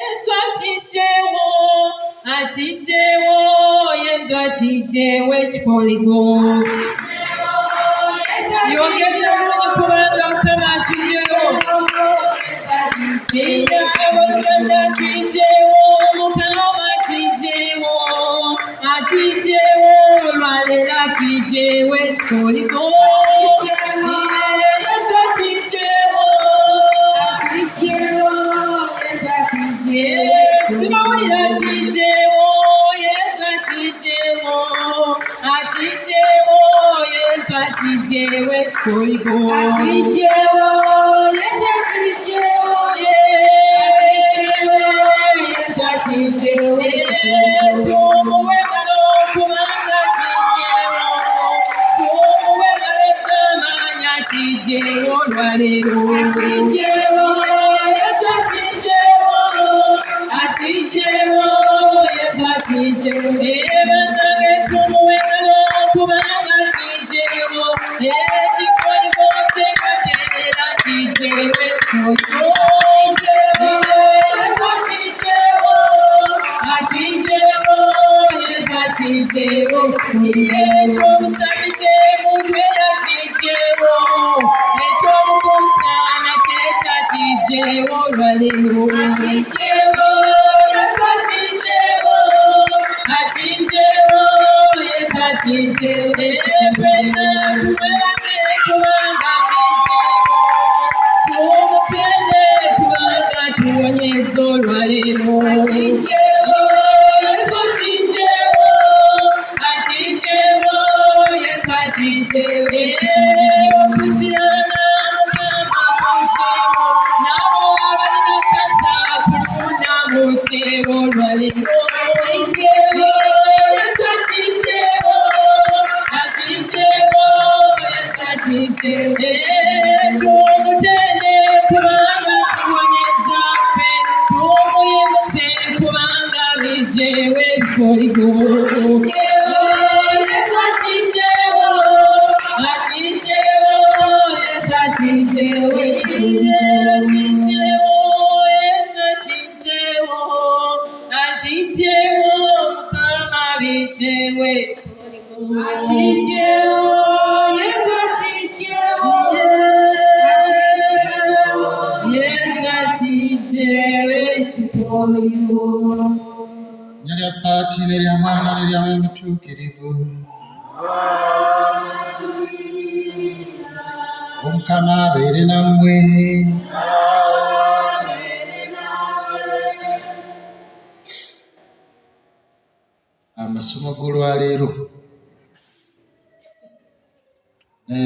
Yesu akijjewo, akijjewo, Yesu akijjewo ekikoligo. Yongeza obumanyi kubanga Mukama akijjewo. Era abooluganda akijjewo, Mukama akijjewo, akijjewo, olwaleero akijjewo ekikoligo. Yesu akijjewo. Sibawulira akijjewo, Yesu akijjewo, akijjewo, Yesu akijjewo ekikoligo. Akijjewo, Yesu akijjewo. Yesu akijjewo. Tumuwe engalo kubanga akijjewo, tumuwe engalo ez'amaanyi akijjewo olwaleero. Akijjewo, Yesu akijjewo, akijjewo, Yesu akijjewo. Bannange tumuwe engalo kubanga akijjewo, ekikoligo ky'endwadde era akijjewo ekikoligo. Yesu akijjewo, akijjewo, Yesu akijjewo. Eky'obusamize mutwe akijjewo, ekyobukuusa nakyo akijjewo olwaleero. Akijjewo, Yesu akijjewo, akijjewo, Yesu akijjewo. Ffenna tumwebaze kubanga akijjewo, tumutende kubanga tuwonyeza olwaleero. Akijjewo, Yesu akijjewo, akijjewo, Yesu akijjewo. Okusirana Mukama akujjewo, n'abo abalina kansa ku luna mujjewo olwaleero. Akijjewo, Yesu akijjewo, akijjewo, Yesu akijjewo. Tumutende kubanga tuwonyeza ffe, tumuyimuse kubanga bijjewo ebikoligo. Yesu akijjewo, akijjewo, Yesu akijjewo. Akijjewo, Yesu akijjewo, akijjewo, Mukama bijjewo ebikoligo. Akijjewo, Yesu akijjewo. Yesu akijjewo ekikoligo. Linnya lya Paati n'erya Mwana n'erya Mwoyo Mutuukirivu. Omukama abeere nammwe. Amasomo g'olwaleero ne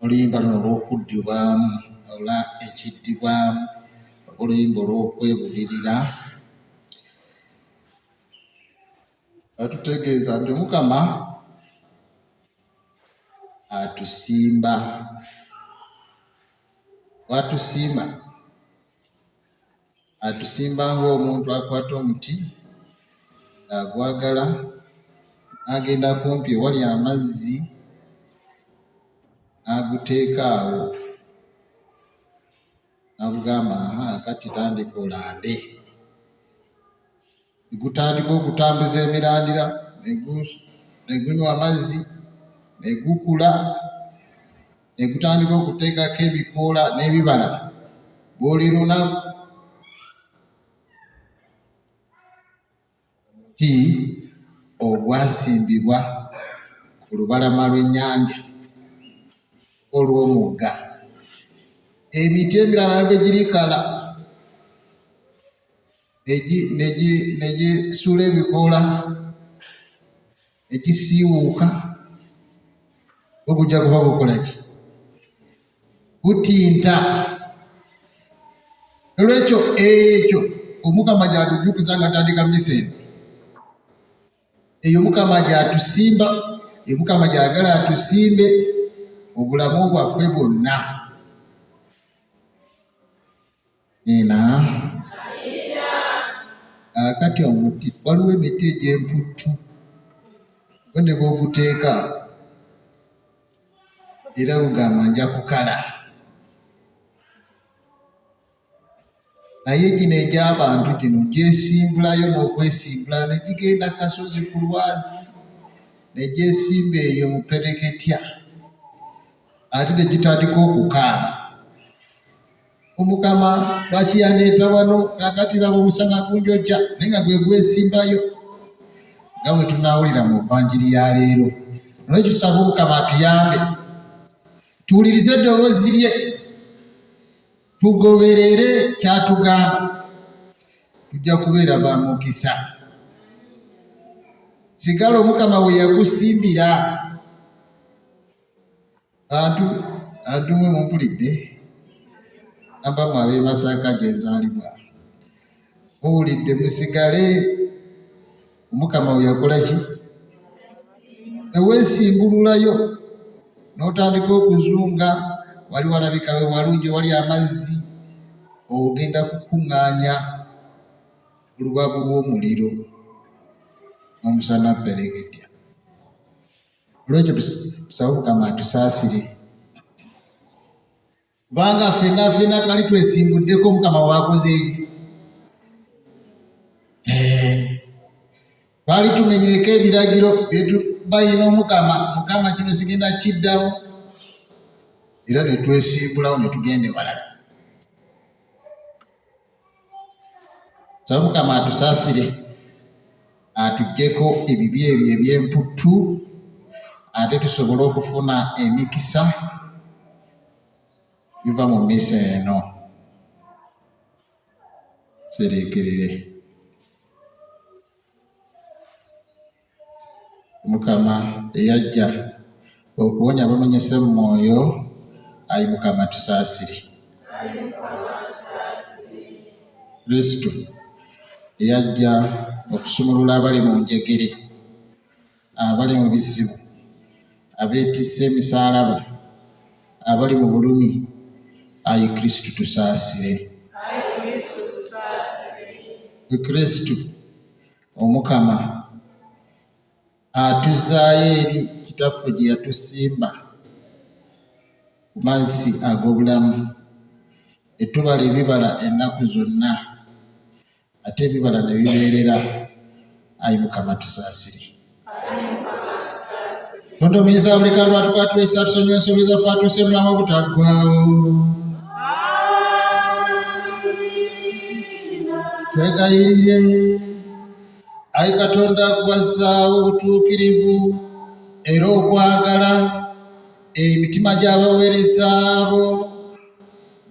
oluyimba luno olw'okuddibwamu olwa ekiddibwamu oluyimba olw'okwebulirira atutegeeza nti Omukama atusimba. Watusimba, atusimba ng'omuntu akwata omuti ng'agwagala n'agenda kumpi ewali amazzi n'aguteeka awo n'agugamba aha kati tandika olande. Ne gutandika okutambuza emirandira ne gunywa amazzi ne gukula ne gutandika okuteekako ebikoola n'ebibala buli lunaku. Omuti ogwasimbibwa ku lubalama lw'ennyanja olw'omugga. Emiti emirala bwe girikala ne gisuula ebikoola ne gisiiwuuka, gwo gujja kuba gukola ki? Gutinta. Nolwekyo ekyo Omukama gy'atujjukiza nga atandika mmisa eno, eyo Mukama gy'atusimba, eyo Mukama gy'ayagala atusimbe obulamu bwaffe bwonna. Nina akati omuti, waliwo emiti egy'emputtu gwo ne bw'oguteeka era gugamba nja kukala. Naye gino egy'abantu gino gyesimbulayo n'okwesimbula ne gigenda kasozi ku lwazi ne gyesimba eyo mu pereketya, ate ne gitandika okukaaba. Omukama lwaki yandeeta wano, kaakati laba omusana gunjojja, naye nga gwe gwesimbayo, nga bwe tunaawulira mu vanjiri ya leero. Nolwekyo tusaba Omukama atuyambe tuwulirize eddoboozi lye, tugoberere kyatugamba, tujja kubeera ba mukisa. Sigala Omukama we yakusimbira. Bantu bantu mwe mumpulidde, gamba mwe ab'e Masaka gye nzaalibwa, muwulidde, musigale Omukama we yakola ki? Eweesimbululayo n'otandika okuzunga, wali walabika we walungi wali amazzi, ogenda kukuŋŋaanya olubabu lw'omuliro n'omusana ppereketya. Olwekyo tusabe Omukama atusaasire, kubanga ffenna ffenna twali twesimbuddeko Omukama waakoze eki? Twali tumenyeeko ebiragiro byetubayina Omukama, Mukama kino sigenda kiddamu, era ne twesimbulawo ne tugenda ewalala. Sabe Mukama atusaasire, atuggyeko ebibi ebyo eby'emputtu, ate tusobole okufuna emikisa biva mu mmisa eno. Siriikirire. Mukama eyajja okuwonya abamenyese mu mwoyo, ayi Mukama tusaasire. Kristo eyajja okusumulula abali mu njegere, abali mu bizibu, abeetisse emisaalaba, abali mu bulumi, ayi Kristo tusaasire. Kristo Omukama atuzzaayo eri Kitaffe gye yatusimba ku mazzi ag'obulamu, ne tubala ebibala ennaku zonna, ate ebibala ne bibeerera. Ayi Mukama tusaasire. Tonda omuyinza wa buli kantu atukwatira ekisa, atusonyiwe ensobi zaffe, atuuse mu bulamu obutaggwaawo. Twegayirire, ayi Katonda, gwazzaawo obutuukirivu era okwagala emitima gy'abaweereza bo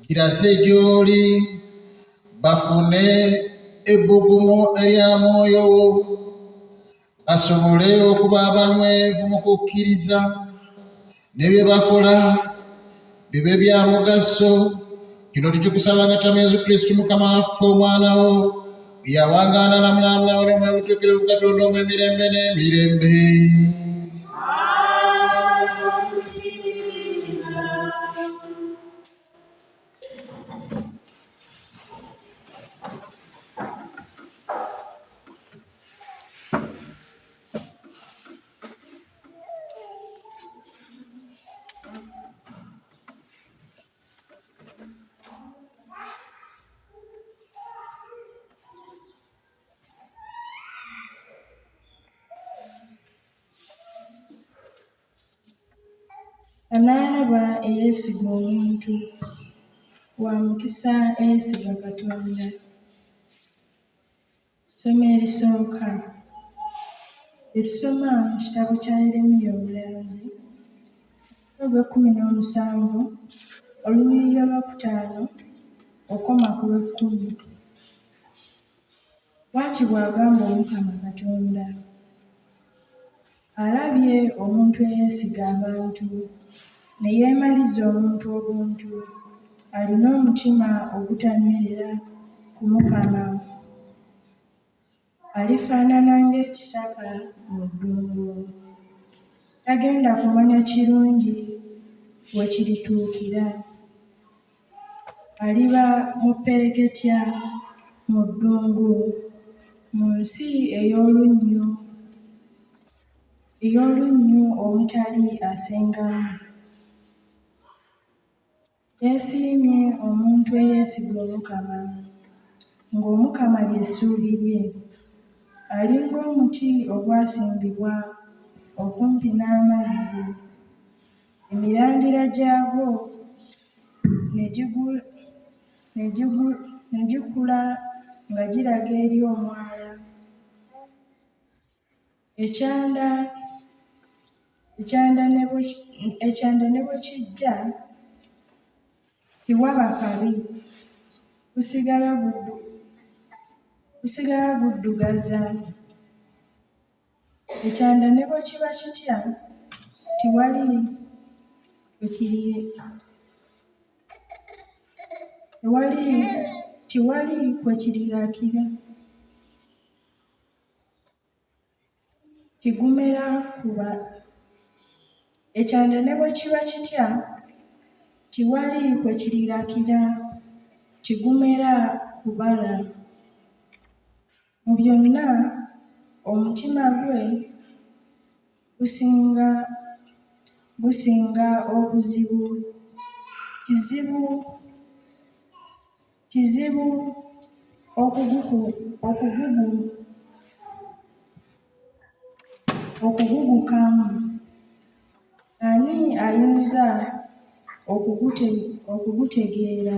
girase gy'oli, bafune ebbugumu erya mwoyo wo, basobole okuba abanywevu mu kukkiriza, ne bye bakola bibe bya mugaso. Kino tukikusaba nga tamu Yesu Kristo Mukama waffe, Omwana wo, yawangaana namulamula oli Omwoyo Mutuukirivu, Katonda omu emirembe n'emirembe. Anaalaba eyeesiga omuntu, wa mukisa eyeesiga Katonda. Ssomo erisooka lye tusoma mu kitabo kya Yeremiya omulanzi, omutwe ogw'ekkumi n'omusanvu, olunyiriri olwokutaano okoma ku lw'ekkumi. Bw'ati bw'agamba Omukama Katonda, Alabye omuntu eyeesiga abantu, ne yeemaliza omuntu obuntu, alina omutima ogutanywerera ku Mukama. Alifaanana ng'ekisaka mu ddungu. Tagenda kumanya kirungi we kirituukira. Aliba muppereketya mu ddungu, mu nsi ey'olunnyu omutali asengamu. Yeesiimye omuntu eyeesiga Omukama, ng'Omukama lye ssuubi lye. Ali ng'omuti ogwasimbibwa okumpi n'amazzi, emirandira gyagwo ne gikula nga giraga eri omwala. Ekyanda ne bwe kijja, tewaba kabi, gusigala guddugaza. Ekyanda ne bwe kiba kitya, tewali kwe kiririra. Ekyanda ne bwe kiba kitya, tewali kwe kiririra, tigumera kubala. Mu byonna omutima gwe gusinga obuzibu, kizibu okugugukamu. Ani ayinza okugutegeera?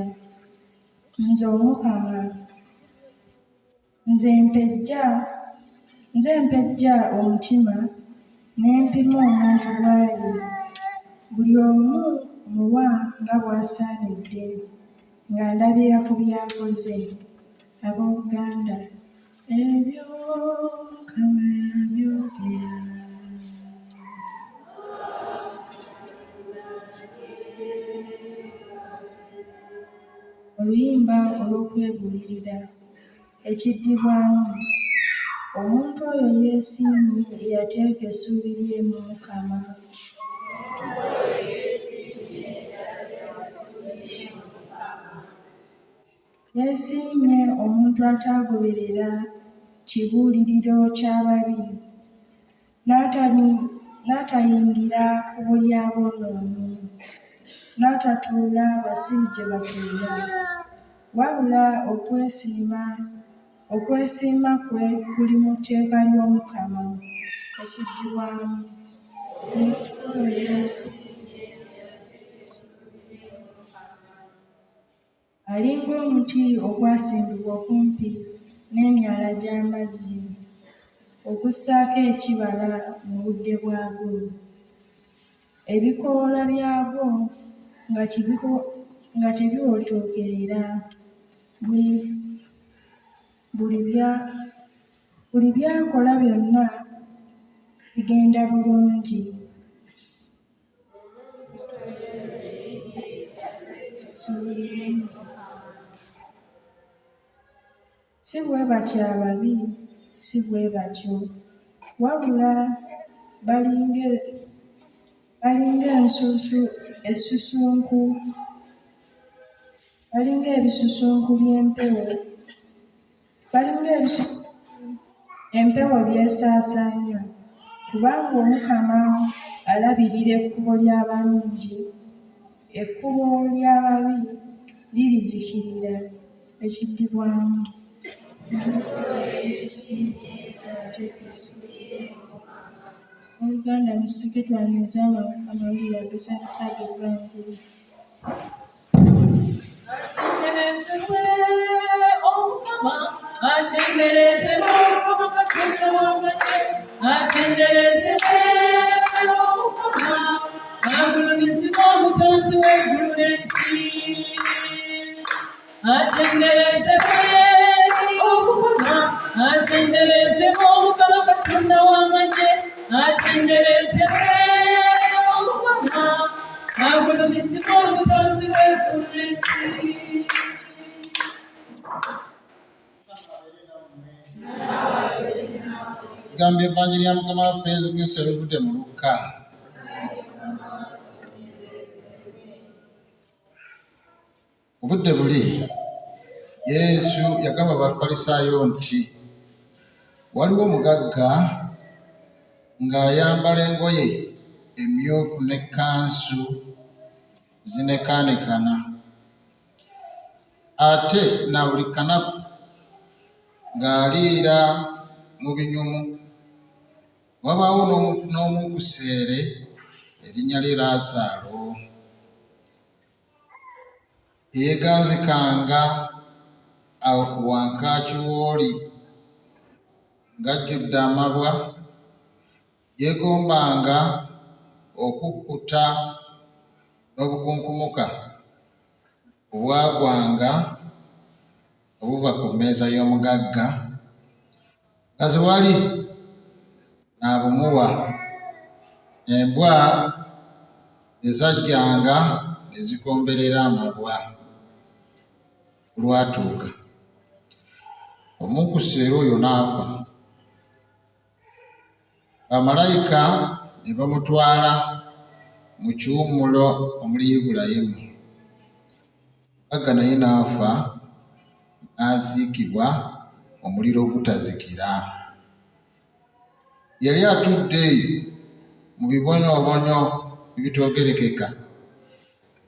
Nze Omukama, nze mpejja omutima ne mpima omuntu bw'ali. Buli omu mmuwa nga bw'asaanidde, nga ndabira ku by'akoze. Abooluganda, ebyo Mukama yabyogera. Oluyimba olw'okwebuulirira. Ekiddibwamu. Omuntu oyo yeesiimye eyateeka essuubi lye mu Mukama. Yeesiimye omuntu ataagoberera kibuuliriro ky'ababi, n'atayingira kkubo ly'aboonoonyi, n'atatuula basiru gye batuula. Wabula okwesiima kwe kuli mu tteeka ly'Omukama. Ekiddibwamu. Ali ng'omuti ogwasimbibwa okumpi n'emyala gy'amazzi, ogussaako ekibala mu budde bwagwo. Ebikoola byagwo nga tebiwotookerera. Buli by'akola byonna bigenda bulungi. Si bwe batyo ababi, si bwe batyo, wabula balinga ebisusunku by'empewo, empewo by'esaasaanya. Kubanga Omukama alabirira ekkubo ly'abalungi, ekkubo ly'ababi lirizikirira. Ekiddibwamu. Abooluganda, musituke twanirize amawulire agasanyusa ag'Evanjiri. Atenderezebwe Omukama, atenderezebwe Omukama Katonda w'amagye, atenderezebwe Omukama, agulumizibwe Omutonzi w'eggulu n'ensi. Atenderezebwe Omukama, atenderezebwe Omukama Katonda w'amagye, atenderezebwe Omukama, agulumizibwe Omutonzi w'eggulu n'ensi. Gamba Evanjiri ya Mukama waffe Yesu Kristo eruvudde mu Lukka. Obudde buli Yesu yagamba Abafalisaayo nti waliwo omugagga ng'ayambala engoye emmyufu n'ekkanzu zinekaanekana, ate na buli kanaku Ng'aliira mu binyumu. Wabaawo n'omukuseere erinnya lye Laazaalo, eyeeganzikanga awo ku wankaaki w'oli ng'ajjudde amabwa, yeegombanga okukkuta n'obukunkumuka obwagwanga nga buva ku mmeeza y'omugagga, nga tewali n'abumuwa. Embwa ezajjanga ne zikomberera amabwa. Olwatuuka omunkuseere oyo n'afa, bamalayika ne bamutwala mu kiwummulo omuli Ibulayimu. Omugagga naye n'afa n'aziikibwa omuliro ogutazikira. Yali atudde eyo mu bibonyoobonyo ebitoogerekeka,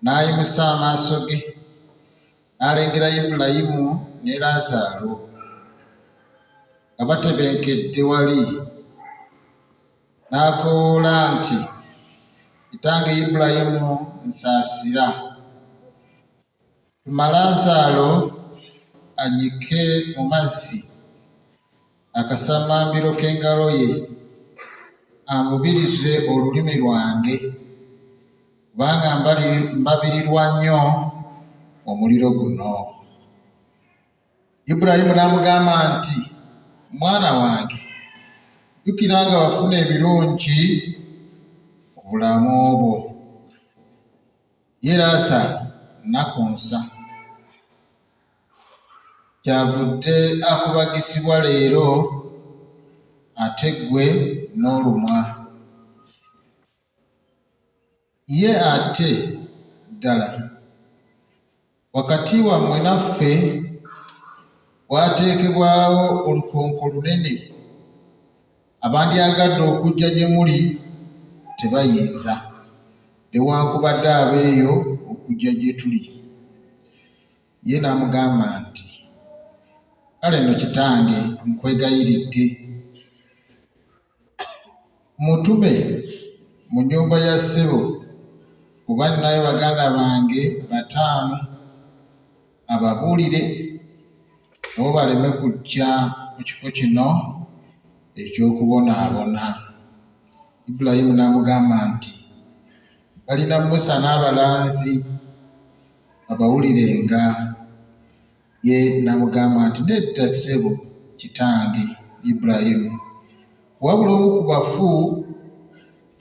n'ayimusa amaaso ge n'alengera Ibulayimu ne Laazaalo nga batebenkedde wali, n'akoowoola nti, Kitange Ibulayimu, nsaasira, tuma Laazaalo annyike mu mazzi akasamambiro k'engalo ye, anvubirize olulimi lwange, kubanga mbabirirwa nnyo omuliro guno. Ibulayimu n'amugamba nti, Mwana wange, jjukira nga wafuna ebirungi mu bulamu bwo, ye Laazaalo n'akunsa. Kyavudde akubagisibwa leero, ate ggwe n'olumwa. Ye ate ddala wakati wammwe naffe waateekebwawo olukonko lunene, abandyagadde okujja gye muli tebayinza, newaakubadde ab'eyo okujja gye tuli. Ye n'amugamba nti, Kale nno kitange nkwegayiridde, mutume mu nnyumba ya ssebo, kuba nninayo baganda bange bataano, ababuulire nabo baleme kujja mu kifo kino eky'okubonaabona. Ibulayimu n'amugamba nti, Balina Musa n'abalanzi, babawulirenga. Ye n'amugamba nti, Nedda ssebo kitange Ibulayimu, wabula omu ku bafu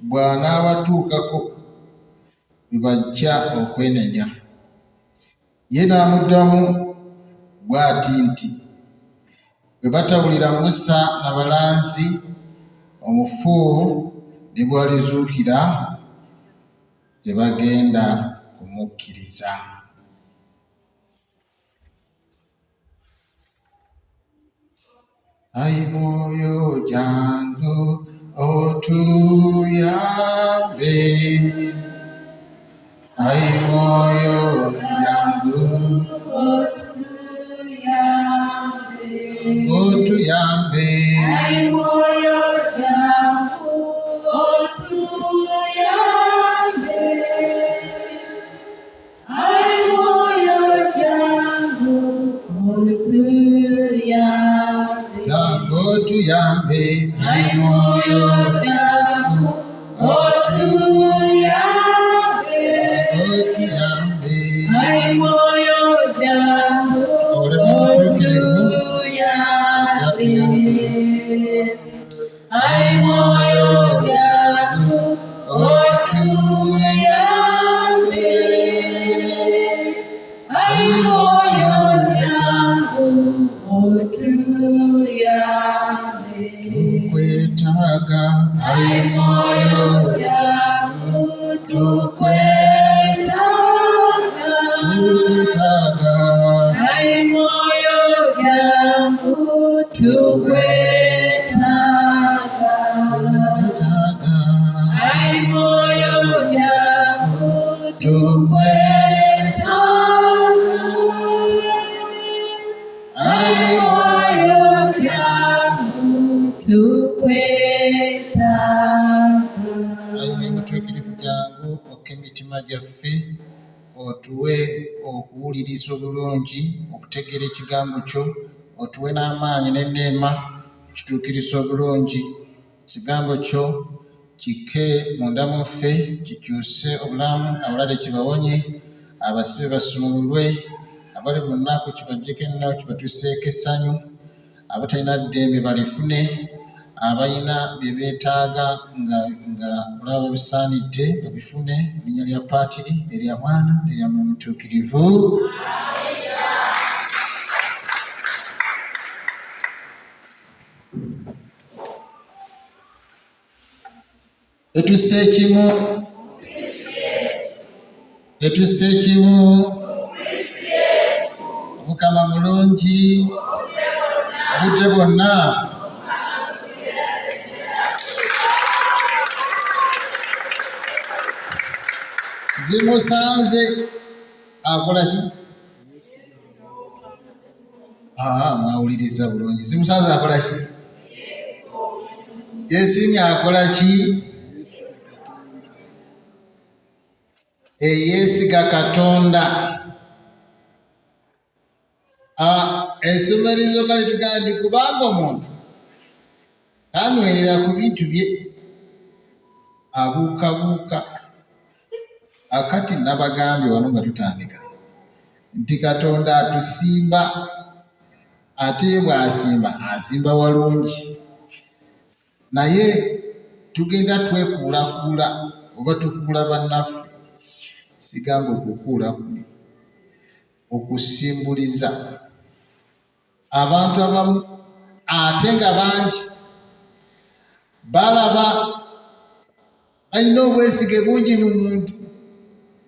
bw'anaabatuukako lwe bajja okwenenya. Ye n'amuddamu bw'ati nti, Bwe batawulira Musa na balanzi, omufu ne bw'alizuukira tebagenda kumukkiriza. Ayi mwoyo jangu otuyambe, ayi mwoyo jangu otuyambe, Ayi mwoyo jangu otuyambe. Ayi mwoyo jangu otuyambe. Jangu otuyambe, Ayi mwoyo jangu otuyambe. Otuyambe, Ayi mwoyo jangu Ole mutuukirivu. otuyambe. Ayi mwoyo jangu otuyambe. Ayi mwoyo jangu otuyambe. Tukwetaaga, Ayi mwoyo jangu tukwetaaga. Tukwetaaga, Ayi mwoyo jangu tukwetaaga. Tukwetaaga, Ayi mwoyo jangu tukwetaaga. Ayi mwoyo gyaffe, otuwe okuwuliriza obulungi, okutegeera ekigambo kyo, otuwe n'amaanyi n'enneema kituukiriza obulungi. Ekigambo kyo kikke munda mu ffe, kikyuse obulamu, abalwadde kibawonye, abasibe basumululwe, abali mu nnaku kibaggyeko ennaku kibatuuseeko essanyu, abatalina ddembe balifune, abalina bye beetaaga nga nga olaba babisaanidde babifune, mu linnya lya Paatiri n'erya Mwana n'erya Mwoyo Mutuukirivu. Etusse ekimu, etusse ekimu. Omukama mulungi obudde bwonna. Zimusanze akola ki? Mwawuliriza bulungi. Zimusanze akola ki? Yesiimye akola ki? Eyeesiga Katonda. Essomo erisooka litugamba nti kubanga omuntu tanywerera ku bintu bye, abuukabuuka. Akati nabagambye wano nga tutandika nti Katonda atusimba, ate ye bw'asimba asimba walungi, naye tugenda twekuulakuula oba tukuula bannaffe. Sigamba okukuula kuli okusimbuliza abantu abamu, ate nga bangi balaba balina obwesige bungi mu muntu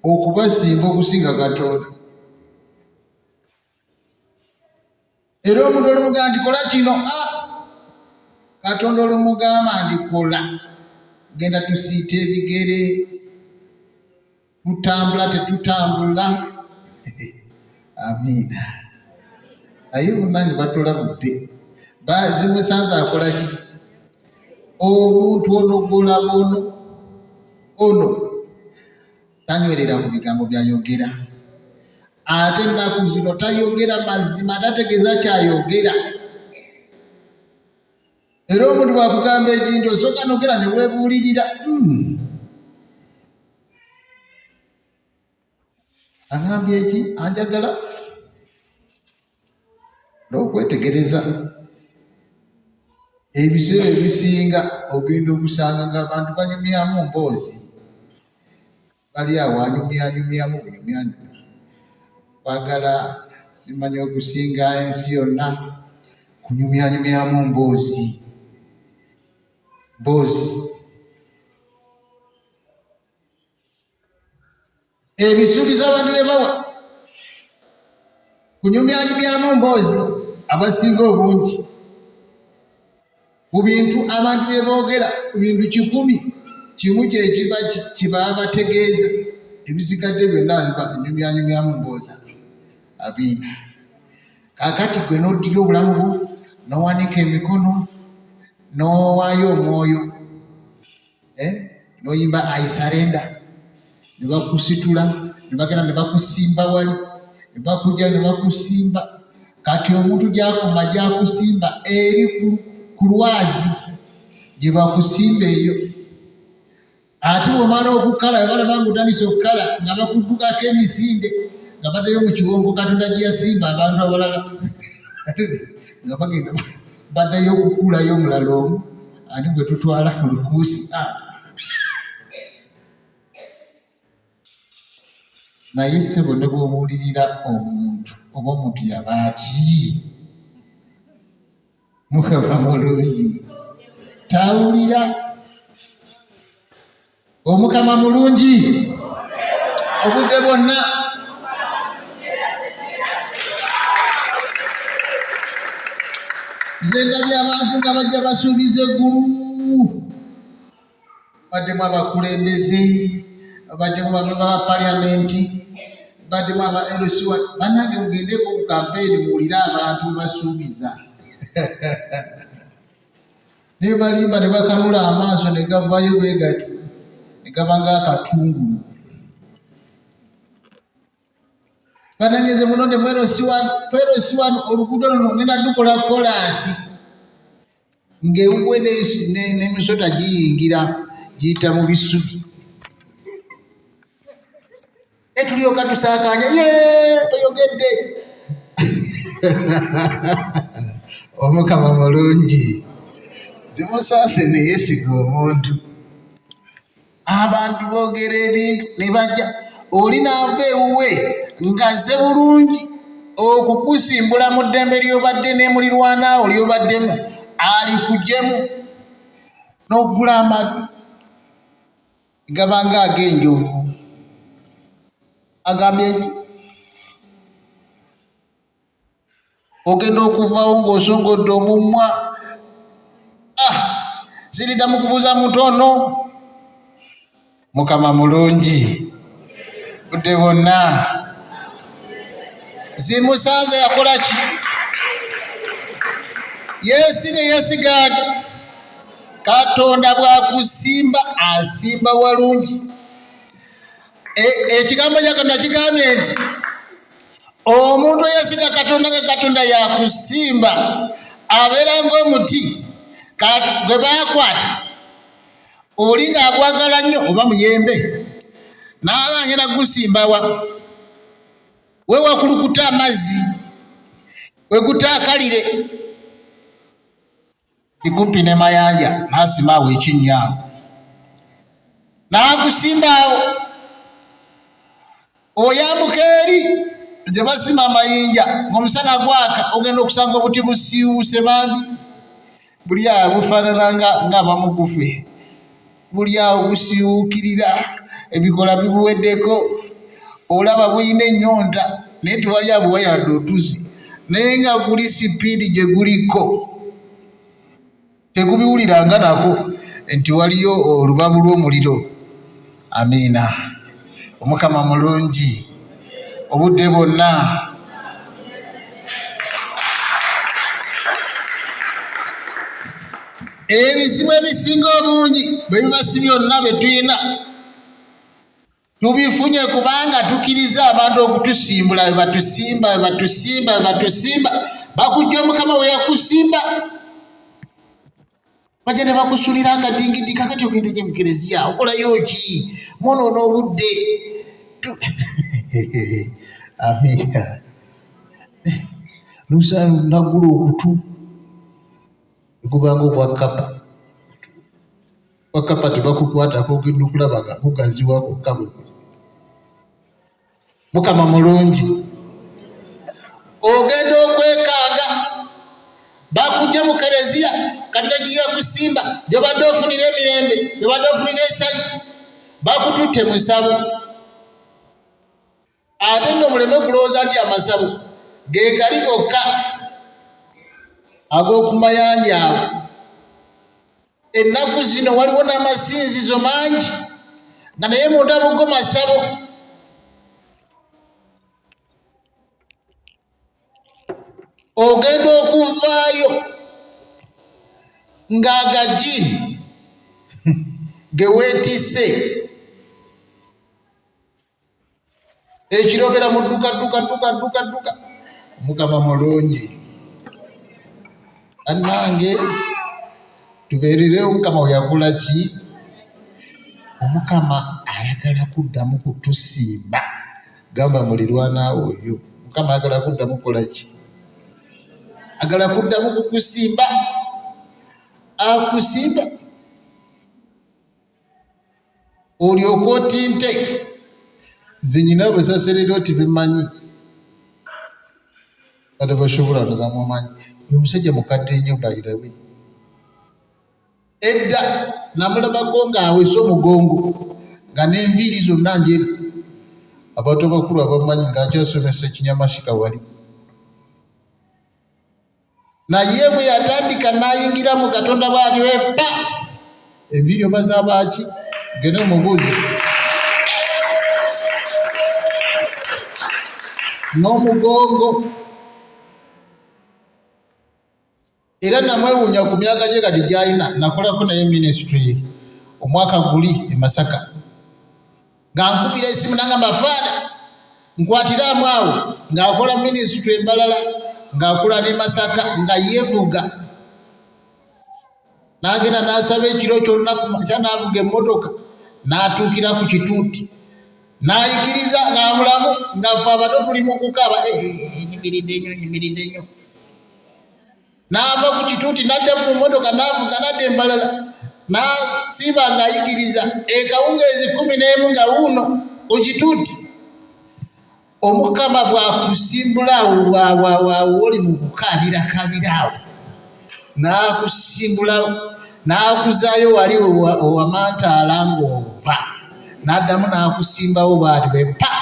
okubasimba okusinga Katonda. Era omuntu olumugamba nti kola kino, Katonda olumugamba nti kola, genda tusiita ebigere, tutambula tetutambula. Amiina. Naye munange batulabudde, zimusanze akola ki? Omuntu ono gwolaba ono ono tanywerera ku bigambo byayogera, ate ennaku zino tayogera mazima, tategeeza kyayogera. Era omuntu bwakugamba ekintu osooka nogera ne weebuulirira, agambye eki, anjagala n'okwetegereza. Ebiseera ebisinga ogenda okusanga ng'abantu banyumyamu mboozi, bali awo anyumyanyumyamu bunyumyanyumya, kwagala simanyi okusinga ensi yonna kunyumyanyumyamu mboozi mboozi. Ebisuubizo abantu bye bawa kunyumyanyumyamu mboozi, abasinga obungi ku bintu abantu bye boogera ku bintu 100, kimu kye kiba kibaba bategeeza, ebisigadde byonna biba nyumyanyumyamu mboozi. Amiina. Kaakati gwe n'oddira obulamu bwo n'owanika emikono n'owaayo omwoyo, n'oyimba I surrender, ne bakusitula ne bagenda ne bakusimba wali, ne bakujja ne bakusimba. Kati omuntu gy'akoma gy'akusimba eri ku lwazi gye bakusimba eyo. Ate bw'omala okukala, bwe balaba ng'otandise okukala, nga bakuddukako emisinde, nga baddayo mu kiwonko Katonda gye yasimba abantu abalala, nga bagenda baddayo okukuulayo omulala omu, ani gwe tutwala ku lukuusi. Naye ssebo ne bw'obuulirira omuntu, oba omuntu yabaaki? Mukama mulungi, tawulira. Omukama mulungi obudde bwonna. Nze ndabye abantu nga bajja basuubiza eggulu, baddemu abakulembeze, baddemu bamemba ba paliyamenti, baddemu aba LC. Bannange mugendeko ku kampeyini muwulire abantu bwe basuubiza. Naye balimba ne bakanula amaaso ne gavayo bwe gati, ne gaba ng'akatungulu. Bananyeze munonde mwero siwano, twero siwano, oluguudo luno ngenda dukola kolaasi ng'ewuwe n'emisota giyingira giyita mu bisubi. Ne tulyoka tusaakaanya, yee toyogedde. Omukama mulungi, zimusaase ne yeesiga omuntu. Abantu boogera ebintu ne bajja, oli n'ava ewuwe ng'azze bulungi okukusimbula mu ddembe ly'obadde ne mulirwanaawo ly'obaddemu, alikuggyemu n'ogula amatu gabanga ag'enjovu. Agambye nti ogenda okuvaawo ng'osongodde omumwa. Ah, siridda mu kubuuza muntu ono. Mukama mulungi budde bwonna. Zimusanze yakola ki? Yeesimye yeesigaani. Katonda bw'akusimba asimba walungi. Ekigambo kya Katonda kigambye nti omuntu eyesiga Katonda nga Katonda yakusimba abeera ng'omuti gwe baakwata oli ng'agwagala nnyo oba muyembe n'aganyira gusimbawa we wakulukuta amazzi we gutaakalire ndi kumpi ne mayanja n'asima awo ekinnya awo n'agusimba awo oyambuka eri gye basima amayinja ng'omusana gwaka ogenda okusanga obuti busiiwuuse bambi buli awo bufaanana ng'abamugufe buli awo busiiwuukirira ebikola bibuweddeko olaba bulina ennyonta naye tewali abuwa yadde otuzi naye nga guli sipiidi gye guliko tegubiwuliranga nako nti waliyo olubabu lw'omuliro. Amiina. Omukama mulungi obudde bwonna. Ebizibu ebisinga obungi bwe biba si byonna bye tulina tubifunye kubanga tukiriza abantu okutusimbula bwe batusimba bwe batusimba bwe batusimba bakujja Omukama we yakusimba bajja ne bakusulira akadingidi kakati ogende gye mu kereziya okolayo ki mwonoona obudde. Amiina. Nagula okutu ekubanga okwa kapa kwa kapa tebakukwatako ogenda okulaba nga kugaziwa kwokka bwe kuli. Mukama mulungi. Ogenda okwekanga bakujja mu kereziya Katonda gye yakusimba gy'obadde ofunira emirembe gy'obadde ofunira essanyu bakututte mu ssabo. Ate nno muleme kulowooza nti amasabo ge gali gokka ag'oku mayanja ago. Ennaku zino waliwo n'amasinzizo mangi nga naye munda mu go masabo. Ogenda okuvaayo ng'agajiini ge weetisse ekirobera mu dduka dduka dduka dduka dduka. Mukama mulungi bannange, tubeererewo. Omukama we yakola ki? Omukama ayagala kuddamu kutusimba. Gamba mulirwanaawo oyo, Mukama ayagala kuddamu kukola ki? Agala kuddamu kukusimba, akusimba olyoke otinte. Nze nyina abasaseredooti bemanyi kati bashobora nozamumanyi oyo musajja mukadde nnyo by the way. Edda namulabako ng'awese omugongo nga n'enviiri zonna njeru. Abantu abakulu abamanyi ng'akyasomesa ekinyamasika wali. Naye bwe yatandika n'ayingira mu Katonda bw'atyo epa enviiri oba z'abaaki gende omubuuze n'omugongo. Era namwewuunya ku myaka gye kati gy'alina. Nakolako naye minisitule omwaka guli e Masaka nga nkubira esimu nangamba faada Nkwatiramu awo ng'akola minisitule embalala, ng'akola ne Masaka, nga yeevuga. N'agenda n'asaba ekiro kyonna ku makya, n'avuga emmotoka n'atuukira ku kituuti n'ayigiriza nga mulamu, nga ffe abato tuli mu kukaaba, nyimiridde nnyo, nyimiridde nnyo. N'ava ku kituuti n'adda mu mmotoka n'avuga n'adda embalala n'asiiba ng'ayigiriza ekawungeezi 11 nga wuuno ku kituuti. Omukama bw'akusimbula awo waawo oli mu kukaabirakaabira awo, n'akusimbula n'akuzaayo wali owamantaala ng'ova, n'addamu n'akusimbawo bw'ati bwe pa.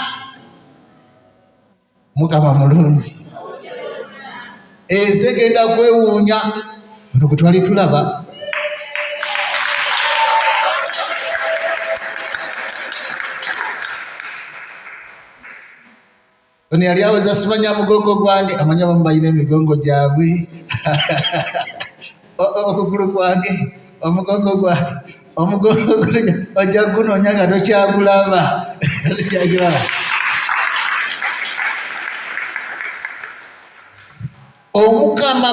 Mukama mulungi. Ensi egenda kwewuunya ono gwe twali tulaba. Ono yali aweza simanya mugongo gwange, amanya abamu balina emigongo gyabwe. Okugulu kwange, omugongo gwange, omugongo gwange ojja kunoonya nga tokyagulaba. Tokyagulaba. Omukama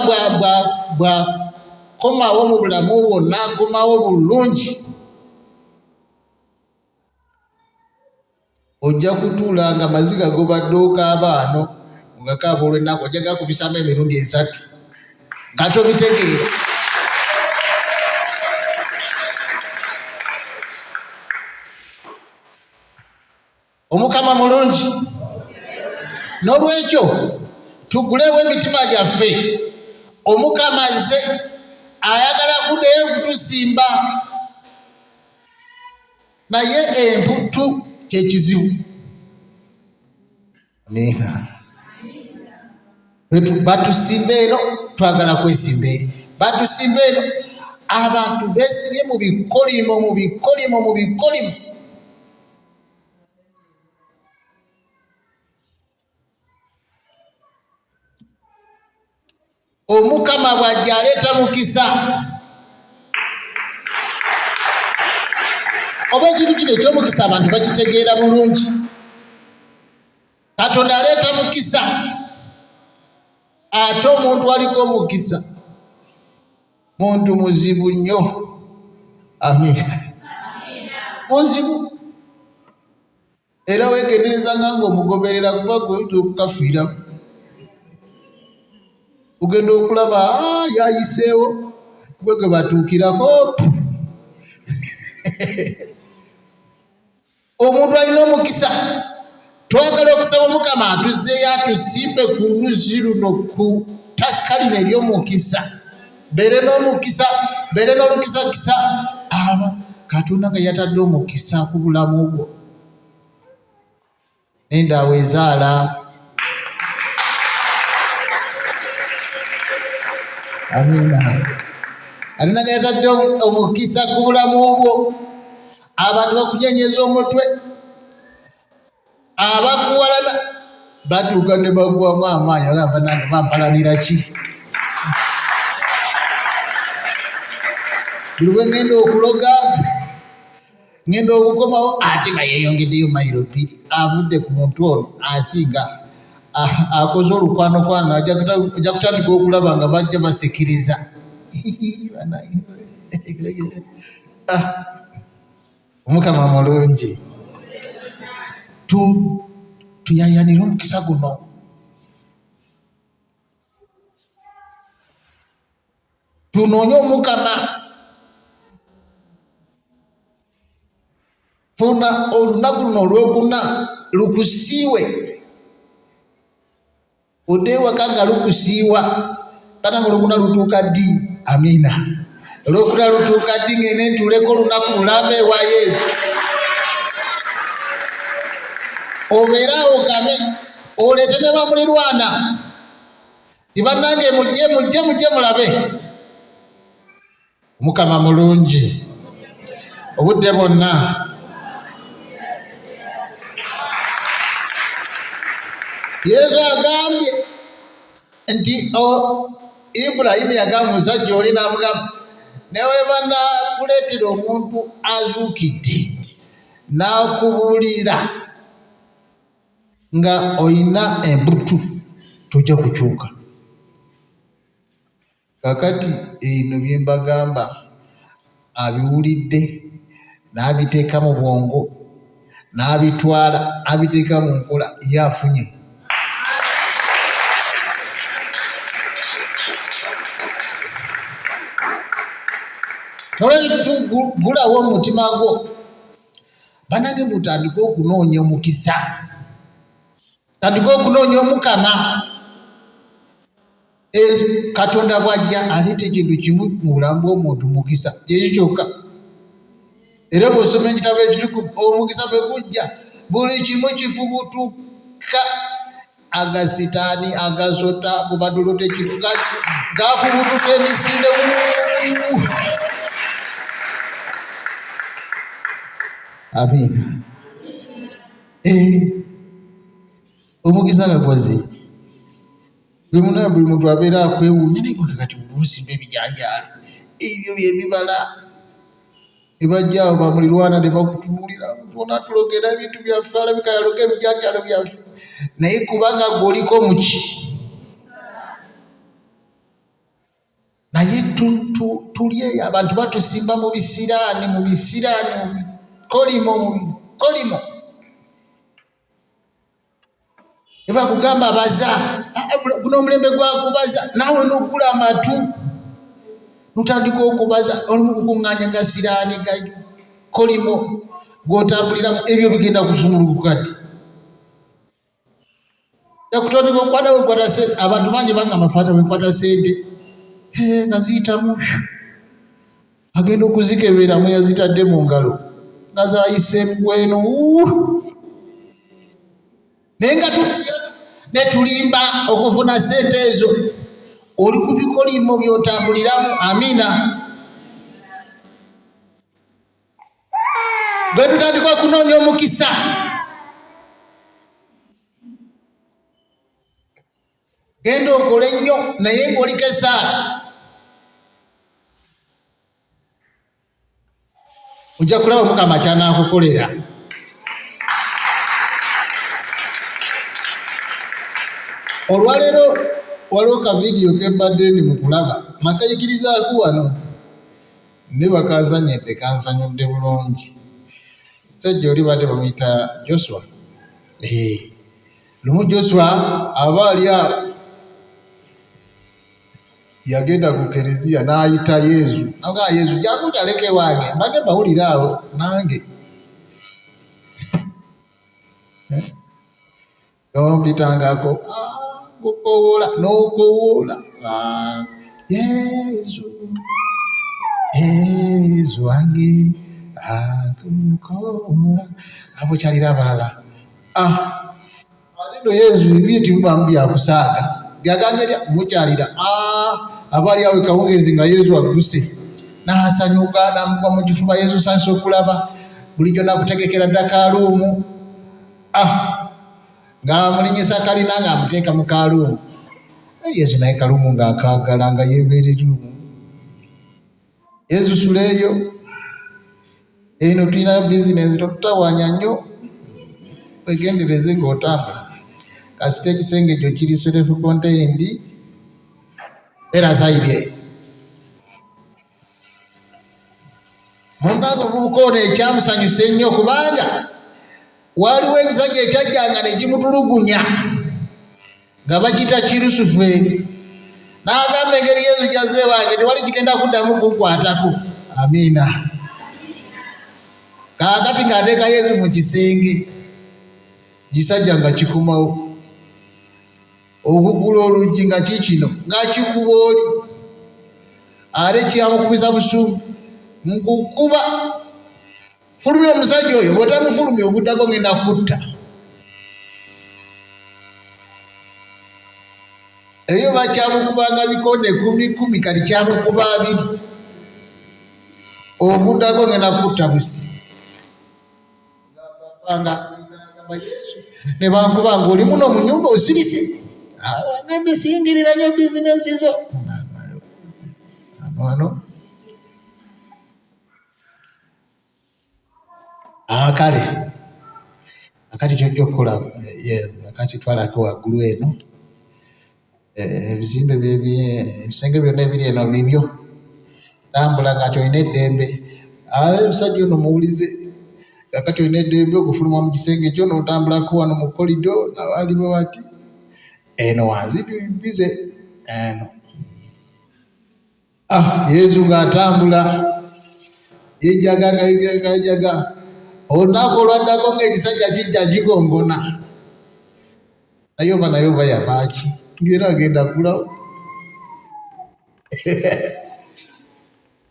bw'akomawo mu bulamu bwo, n'akomawo bulungi, ojja kutuula nga maziga gobadde okaaba ano nga kaaba olw'ennaku, ojja gakubisaamu emirundi 3 nga tobitegeera. Omukama mulungi. N'olwekyo tugulewo emitima gyaffe. Omukama azze ayagala kuddayo kutusimba, naye emputtu kye kizibu. Amiina. Batusimba eno, twagala kwesimba eri. Batusimba eno, abantu beesibye mu bikolimo, mu bikolimo, mu bikolimo. Omukama bw'ajja aleeta mukisa. Oba ekintu kino eky'omukisa abantu bakitegeera bulungi. Katonda aleeta mukisa, ate omuntu aliko omukisa muntu muzibu nnyo. Amiina. Muzibu. Era weegenderezanga ng'omugoberera, kuba gwe oyinza okukafiiramu. Ogenda okulaba, yayiseewo, gwe gwe batuukirako. Omuntu alina omukisa. Twagala okusaba Omukama atuzzeeyo atusimbe ku luzzi luno, ku ttaka lino ery'omukisa. Beere n'omukisa, beere n'olukisakisa. Aba Katonda nga yatadde omukisa ku bulamu bwo. N'endaawo ezaala. Amiina. Katonda nga yatadde omukisa ku bulamu bwo. Abantu bakunyenyeza omutwe, abakuwalana batuuka ne bagwamu amaanyi, bagamba nange bampalanira ki? Buli bwe ŋŋenda okuloga, ŋŋenda okukomawo ate nga yeeyongeddeyo mayiro 2, avudde ku muntu ono asinga akoze olukwanokwano, ajja kutandika okulaba nga bajja basikiriza. Omukama mulungi. Tuyayanire omukisa guno. Tunoonye Omukama. Funa olunaku luno olwokuna lukusiiwe. Odde ewaka nga lukusiiwa. Bannange olwokuna lutuuka ddi? Amiina. Olwokuna lutuuka ddi ngende ntuuleko olunaku lulamba ewa Yesu? Obeere awo ogame, oleete ne bamulirwana. Nti bannange mujje, mujje, mujje mulabe. Omukama mulungi obudde bwonna. Yesu agambye nti Ibulayimu yagamba omusajja oli n'amugamba, ne bwe banaakuleetera omuntu azuukidde n'akubuulira Nga olina embutu tojja kukyuka. Kakati eno bye mbagamba abiwulidde n'abiteeka mu bwongo n'abitwala abiteeka mu nkola ye afunye. Nolwekyo gulawo omutima gwo banange mutandike okunoonya omukisa, tandike okunoonya Omukama. Katonda bw'ajja aleeta ekintu kimu mu bulamu bw'omuntu, mukisa, kyekyo kyokka. Era bw'osoma ekitabo ekitukuvu, omukisa bwe gujja buli kimu kifubutuka, agasitaani agasota gubadulota ekintu gafubutuka emisinde. Amiina. Omukisa nga gwaze bwemuna buli muntu abeera akwewuunya naye gwe kati osimba ebijanjaalo ebyo byebibala ebajja awo bamulirwana ne bakutunuulira onatulogera ebintu byaffe alabika yaloga ebijanjaalo byaffe naye kubanga gwe oliko muki naye tuli eyo abantu batusimba mu bisiraani mu bisiraani mu bikolimo mu bikolimo Nebakugamba baza, guno omulembe gwakubaza, naawe nogula amatu notandika okubaza, oli mukukuŋŋaanya gasiraani gakolimo gotambuliramu, ebyo bigenda kusumulukuka ddi? Yakutandika okukwata wekwata sente, abantu bangi bangamba fata wekwata sente nga ziyitamu, agenda okuzikebera mu yazitadde mu ngalo nga zayise bweno, naye nga netulimba okufuna sente ezo, oli ku bikolimo byotambuliramu. Amina. Bwe tutandika okunoonya omukisa genda okole nnyo naye ng'oliko esaala ojja kulaba Mukama ky'anaakukolera. Olwaleero waliwo ka vidiyo ke mbadde ndi mu kulaba makayigirizaako wano ne bakanzanyidde kansanyudde bulungi. Omusajja oli badde bamuyita Joshua. Lumu Joshua aba ali awo yagenda ku kereziya n'ayita Yezu nagamba Yezu jangu ntaleke wange mbadde mbawulira awo nange tompitangako nkukowoola n'okowoola Yezu Yezu wange akukowoola abo kyalira abalala. Ate no Yezu ebibye tebibamu byakusaaga byagambye lya mukyalira aba ali awo ekawungeezi nga Yezu agguse n'asanyuka n'amugwa mu kifuba. Yezu nsanyusa okulaba bulijjo nakutegekera dda kaluumu ng'amulinyisa kalina ng'amuteeka mu kaluumu. Yezu naye kaluumu ng'akaagala nga yeebeereruumu. Yezu sula eyo eno tulina bizinensi totutawaanya nnyo wegendereze ng'otambula kasita ekisenge kyo kiri self contained era sayidi eyo munange omuvubuka ono ekyamusanyusa ennyo kubanga waliwo ekisajja ekyajjanga ne kimutulugunya nga bakiyita kirusufeeri n'agamba engeri Yezu gy'azze wange tewali kigenda kuddamu kunkwatako. Amiina. Kaakati ng'ateeka Yezu mu kisenge kisajja nga kikomawo okugula oluggi nga kikino nga kikuba oli ate kyamukubisa busungu nkukuba fulumya omusajja oyo bw'otamufulumya oguddako ngenda kutta. Eyo bakyamukubanga bikonde kumi kumi kati kyamukuba abiri oguddako ngenda kutta busi nga Yesu ne bankuba ng'oli muno mu nyumba osirise ngambye siyingirira nnyo bizinensi zo wano. Kale akati kyojja okukola Kati twalako waggulu eno, ebizimbe ebisenge byonna ebiri eno bibyo, tambula kati olina eddembe. Omusajja ono muwulize. Kakati olina eddembe okufuluma mu kisenge kyo n'otambulako wano mu kolido, nawaaliwo wati eno wansi bize eno. Yesu ng'atambula yejaga nga yejaga yejaga. Olunaku olwaddako ng'ekisajja kijja kigongona, naye oba naye oba yabaaki, ng'era agenda ggulawo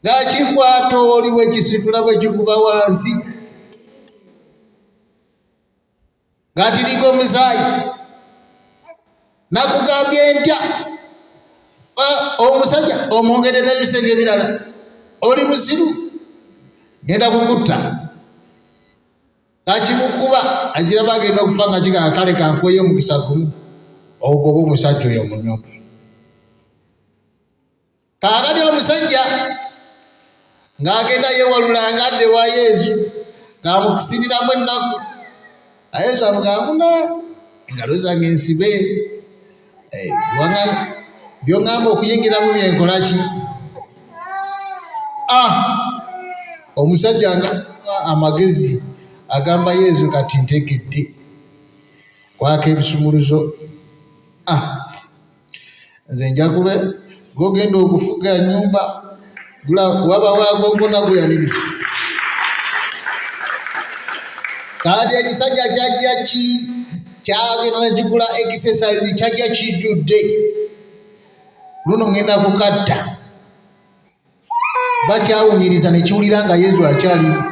ng'akikwata oli bwekisitula bwekikuba wansi ng'atirika omusaayi. Nakugambye ntya, omusajja omwongedde n'ebisenge ebirala, oli musiru, ngenda kukutta. Kakimukuba agiraba agenda okufa nga kigamba kale kankweyo omukisa gumu ogoba omusajja oyo mu nnyumba. Kaakati omusajja ng'agenda yeewalula ng'adda ewa Yesu ng'amukusiriramu ennaku. Yesu amugamba, muna engalo zange nsibe, by'oŋŋamba okuyingiramu byenkola ki? Omusajja nga amagezi agamba Yesu kati ntegedde, kwaka ebisumuluzo. Nze nja kube gogenda okufuga nyumba waba wagongona gweyaniriza. Kati ekisajja kyajja ki kyagenda nekigula exercise kyajja kijjudde, luno ngenda kukatta. Bakyawunyiriza nekiwulira nga Yesu akyalimu.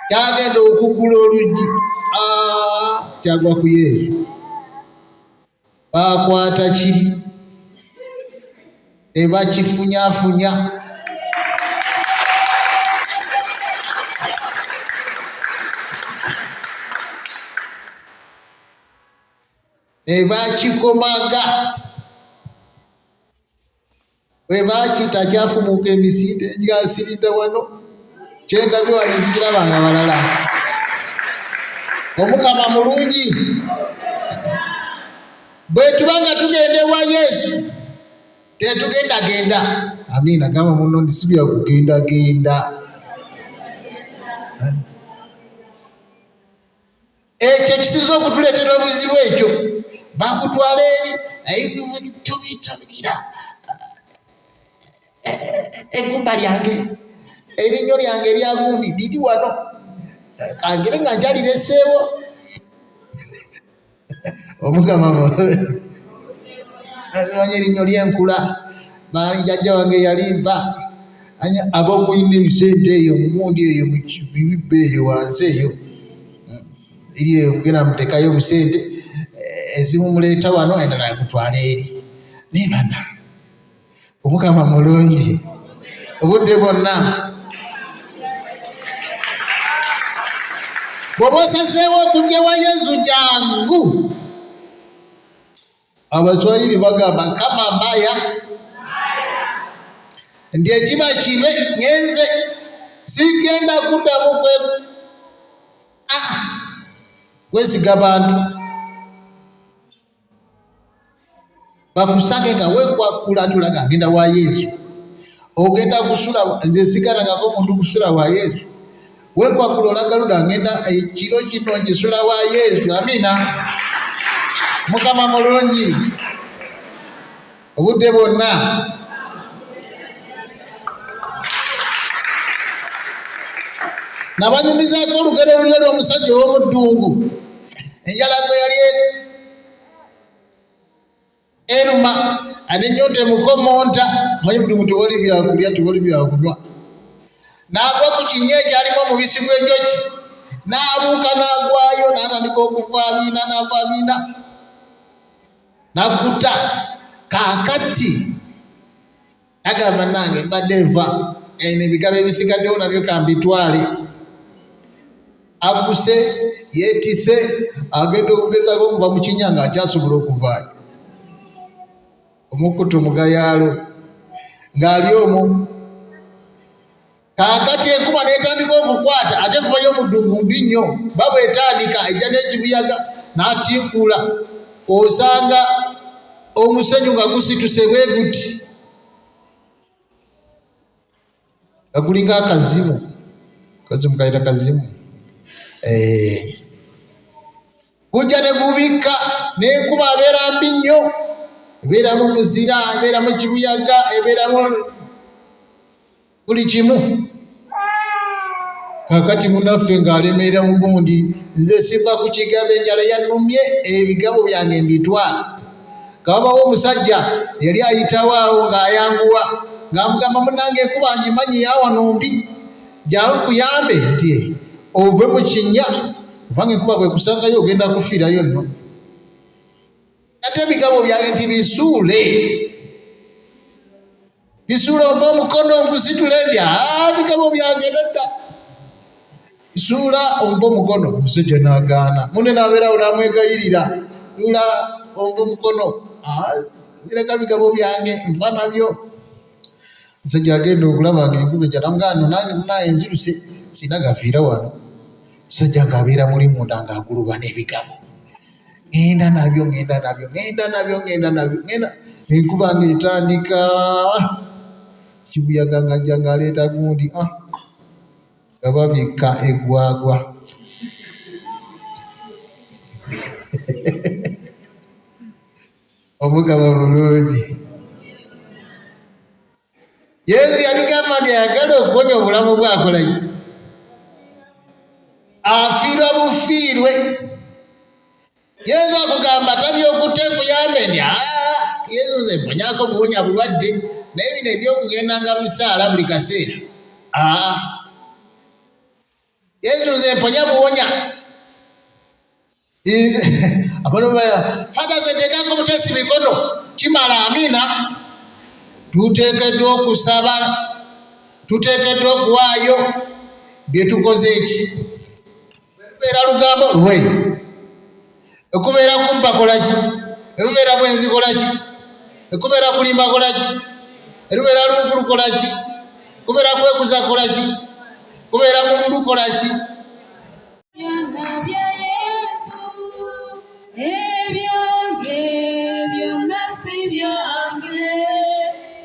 Kyagenda okuggula oluggi, kyagwa ku Yesu. Baakwata kiri ne bakifunyafunya. Ne bakikomaga. Bwe bakita kyafumuuka emisinde gyasiridde wano, kyendabye wano nzikirabanga balala. Omukama mulungi. Bwe tuba nga tugenda ewa Yesu tetugendagenda. Amiina. Gamba munno nti si bya kugendagenda. Ekyo ekisinza okutuleetera obuzibu ekyo, bakutwala eri naye tubitabikira eggumba lyange, erinnyo lyange eryagundi liri wano, kangire nga nkyalireseewo. Omukama manyi erinnyo lyenkula, jjajja wange yalimpa. Abamulina ebisente eyo mugundi eyo mubibba eyo wansi eyo eri eyo, mugenda mutekayo obusente ezimu muleeta wano, endala mutwala eri. Naye bana, Omukama mulungi obudde bwonna. Bw'oba osazeewo okujja wa Yesu, jangu. Abaswahili bagamba kama mbaya nti ekiba kibe, ngenze sigenda kuddamu kwesiga bantu. Bakusange nga wekwakula nti olaga agenda wa Yesu, ogenda kusula. Nze sigalangako omuntu kusula wa Yesu. Wekwakula olaga luda ngenda ekiro kino ngisula wa Yesu. Amina. Mukama mulungi obudde bwonna. Nabanyumizaako olugero luli olw'omusajja ow'omuddungu, enjala gwe yali eruma ate ennyonta emukomonta. Manyi muddungu tewali byakulya, tewali byakunywa. N'agwa ku kinnya ekyalimu omubisi gw'enjoki, n'abuuka n'agwayo, n'atandika okuva amiina, n'ava amiina, n'akkuta. Kaakati agamba, nange mbadde nva eno, ebigabo ebisigaddewo nabyo kambitwale. Akkuse yeetise, agenda okugezaako okuva mu kinnya ng'akyasobola okuvaayo. Omukutu mugayaalo ng'ali omwo. Kaakati enkuba n'etandika okukwata, ate enkuba y'omuddungu mbi nnyo, baba etandika ejja n'ekibuyaga. N'atimpula osanga omusenyu nga gusituse bwe guti nga gulinga akazimu kazimu kayita kazimu eh. Gujja ne gubikka n'enkuba abeera mbi nnyo, ebeeramu muzira, ebeeramu kibuyaga, ebeeramu buli kimu. Kakati munaffe ng'alemeera mu gundi, nze siva ku kigabo, enjala yannumye, ebigabo byange mbitwala. Kawabawo omusajja yali ayitawo awo ng'ayanguwa, ng'amugamba, munnange enkuba ngimanyi yawano mbi, jangu nkuyambe nti ove mu kinnya, kubanga enkuba bwekusangayo ogenda kufiirayo nno. Ate ebigabo byange nti bisuule bisuula, ompa omukono ngusitule ndi bigabo byange nedda, suula ompa omukono. Omusajja n'agaana, munne n'abeerawo n'amwegayirira, suula ompa omukono, zireka bigabo byange nfa nabyo. Omusajja agenda okulaba nga enkuba ejja, namugamba no nange munaye nziruse sina gafiira wano. Omusajja ng'abeera muli munda ng'aguluba n'ebigabo, ŋŋenda nabyo, ŋŋenda nabyo, ŋŋenda nabyo, ŋŋenda nabyo, ŋŋenda. Enkuba ng'etandika, kibuyaga ng'ajja ng'aleeta gundi, nga babikka eggwagwa. Omugaba bulungi. Yesu yatugamba nti ayagala okuwonya obulamu bwe akola ki? Afiirwa bufiirwe. Yesu akugamba tabyokutte nkuyambe nti Yesu nze mponyako buwonya bulwadde, naye bino ebyokugendanga mu ssaala buli kaseera, Yesu nze mponya buwonya. Fata zeteekako butesi mikono kimala. Amina. Tuteekeddwa okusaba, tuteekeddwa okuwaayo bye tukoze. Eki lubeera lugambo lwe ekubeera kubba kolaki, erubeera bwenzi kolaki, ekubeera kulimba kolaki, erubeera lunkulu kolaki, kubeera kwekuza kolaki, kubeera mululu kolaki. Byonna bya Yesu, ebyange byonna si byange,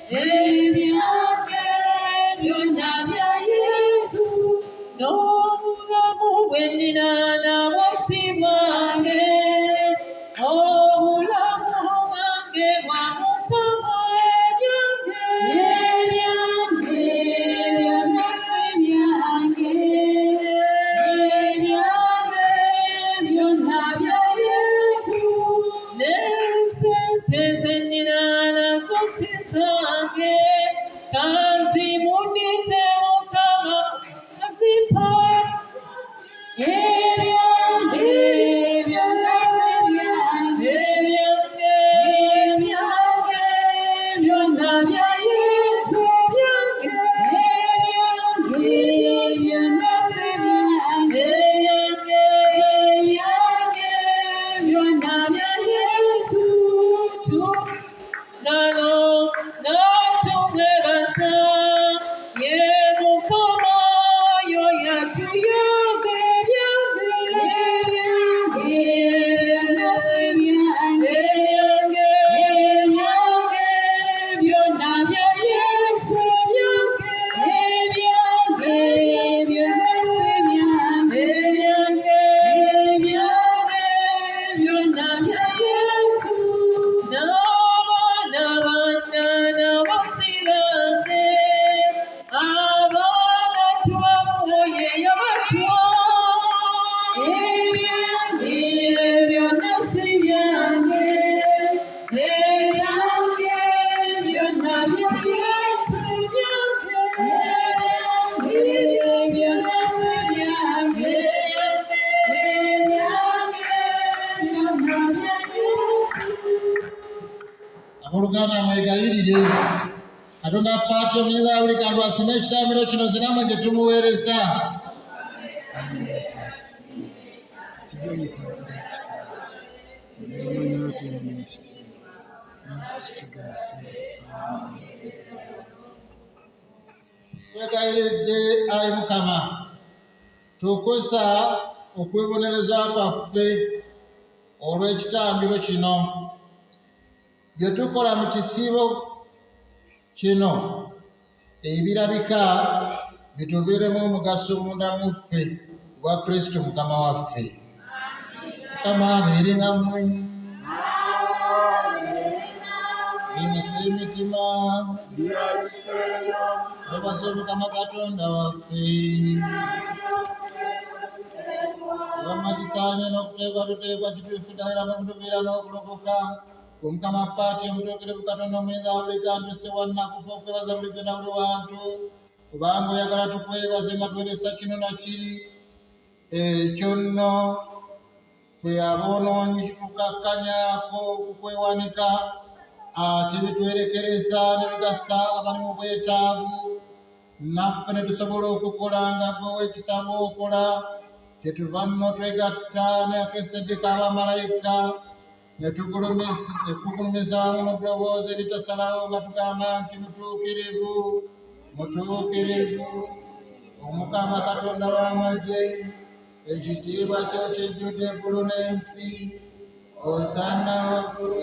ebyange byonna bya Yesu, n'obulamu bwe nnina nabwo si bwange, obulamu bwange bwa Mukama. Ebyange, ebyange byonna si byange, ebyange byonna bya Yesu, n'ensente ze nnina nazo si zange, kanzimundize Mukama azimpa. Ebyange byonna si byange, ebyange, ebyange byonna bya Yesu, ebyange, ebyange byonna si byange, ebyange, ebyange byonna bya Yesu. Nalo natumwebaza ye Mukama oyo yatuyamba. Ebyange, ebyange byonna si byange, ebyange, ebyange byonna bya Yesu, ebyange, ebyange byonna si byange, ebyange, ebyange byonna bya Yesu. N'abaana banna nabo si bange, abaana tubamuwoye yabatuwa. Ebyange byonna si byange, ebyange byonna bya Yesu, ebyange, ebyange byonna si byange, ebyange byonna bya Yesu. Abooluganda, mwegayirire Katonda Patri omuyinza wa buli kantu asime ekitambiro kino zinamwe gye tumuweereza. Kijja mu mikono gya Kitaawe. Omulama n'ekitiibwa naffe kitugasse. Twegayiridde, ayi Mukama, tukusa okwebonereza kwaffe. olw'ekitambiro kino. Bye tukola mu kisiibo kino ebirabika bituviiremu omugaso munda mu ffe gwa Kristo Mukama waffe. Mukama abeere nammwe. Muyimuse emitima. Twebaze Omukama Katonda waffe. Wamma kisaanye n'okuteekwa tuteekwa kituufu ddala mu kutuviira n'okulokoka. Omukama Paati omutuukirivu Katonda omuyinza wa buli kantu Ssewannakkufa okwebaza bulijjo na buli wantu kubanga oyagala tukwebaze nga tuweresa kino na kiri ekyo nno ffe aboonoonyi kitukakkanyaako okukwewanika ate bitwerekereza ne bigasa abali mu bwetaavu naffe ne tusobola okukola nga ggwe ow'ekisa bw'okola. Kyetuva nno twegatta n'akesedde k'abamalayika ne tugulumiza wamu mu ddoboozi eritasalawo nga tugamba nti mutuukirivu, mutuukirivu, Omukama Katonda w'amagye, ekitiibwa kyo kijjudde eggulu n'ensi. Hosanna waggulu.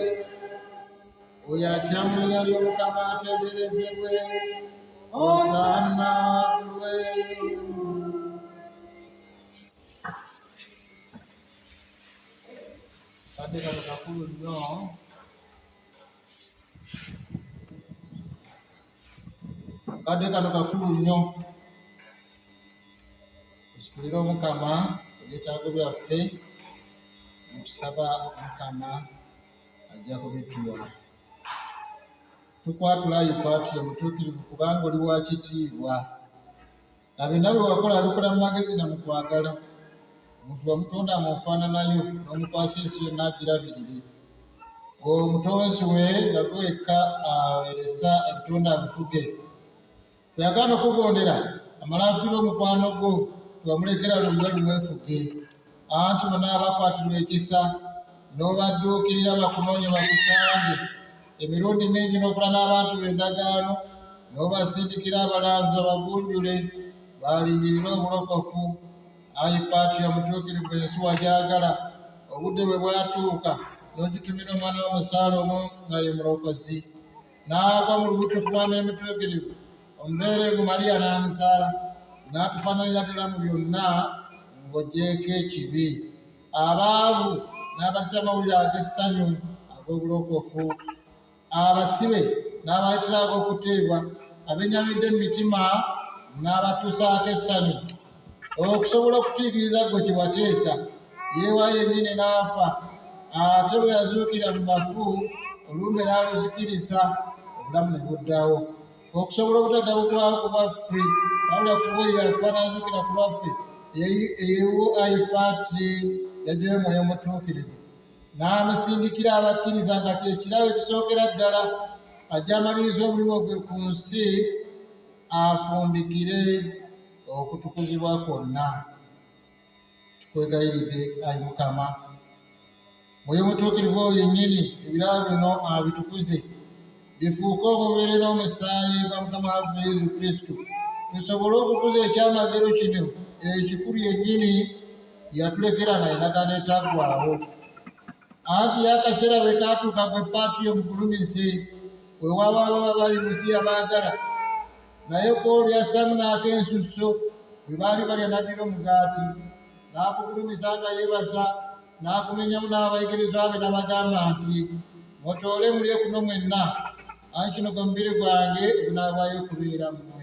Oyo ajja mu linnya ly'Omukama atenderezebwe. Hosanna waggulu. Kadde kano kakulu nnyo. Kadde kano kakulu nnyo. Tusitulire Omukama ebyetaago byaffe, netusaba Omukama ajja kubituwa. Tukwatula ayi Patri omutuukirivu kubanga oli wa kitiibwa. Na byonna bye wakola wabikola mu magezi na mu kwagala. Omuntu wamutonda mu nfaanana yo n'omukwasa ensi yonna agirabirire. Omutonzi we nga ggwe wekka aweereza ebitonde abifuge. Bwe yagaana okukugondera amale afiirwe omukwano gwo, tewamulekera lumbe lumwefuge. Anti bonna abakwatirwa ekisa n'obadduukirira bakunoonye bakusange. Emirundi mingi n'okola n'abantu bo endagaano, n'obasindikira abalanzi babagunjule balindirire obulokofu. Ayi Patri omutuukirivu, ensi wagyagala, obudde bwe bwatuuka n'ogitumira omwana wo omuzaale omu nga ye Mulokozi. N'agwa mu lubuto ku Mwana Omutuukirivu, omubeerevu Maria n'amuzaala, n'atufaananira ddala mu byonna ng'oggyeeko ekibi. Abaavu n'abaleetera amawulire ag'essanyu ag'obulokofu, abasibe n'abaleetera ag'okuteebwa, abennyamidde mu mitima n'abatuusaako essanyu. Okusobola okutuyigiriza ggwe kye wateesa, yeewaayo yennyini n'afa, ate bwe yazuukira mu bafu, olumbe n'aluzikiriza, obulamu ne buddawo. Okusobola obutadda bugwawo ku bwaffe, wabula ku bwo yafa n'azuukira ku lwaffe, ewuwo ayi Patri yaggyayo Mwoyo Mutuukirivu, n'amusindikira abakkiriza nga kye kirabo ekisookera ddala, ajje amalirize omulimu gwe ku nsi, afundikire okutukuzibwa kwonna. Tukwegayiridde ayi Mukama, Mwoyo Mutuukirivu oyo yennyini ebirabo bino abitukuze, bifuuke omubiri n'omusaayi gwa Mukama waffe Yesu Kristo, tusobole okukuza ekyamagero kino ekikulu yennyini yatulekera nga endagaano etaggwaawo. Anti ye akaseera bwe kaatuuka gwe Patri omugulumize, weewaawo ababa bali mu nsi yabaagala, naye ku olwo yassaamu n'ak'ensusso, bwe baali balya n'addira omugaati, n'agugulumiza nga yeebaza, n'agumenyamu n'abayigirizwa be n'abagamba nti, Mutoole mulye kuno mwenna, anti kino gwe mubiri gwange ogunaawaayo okubeera mmwe.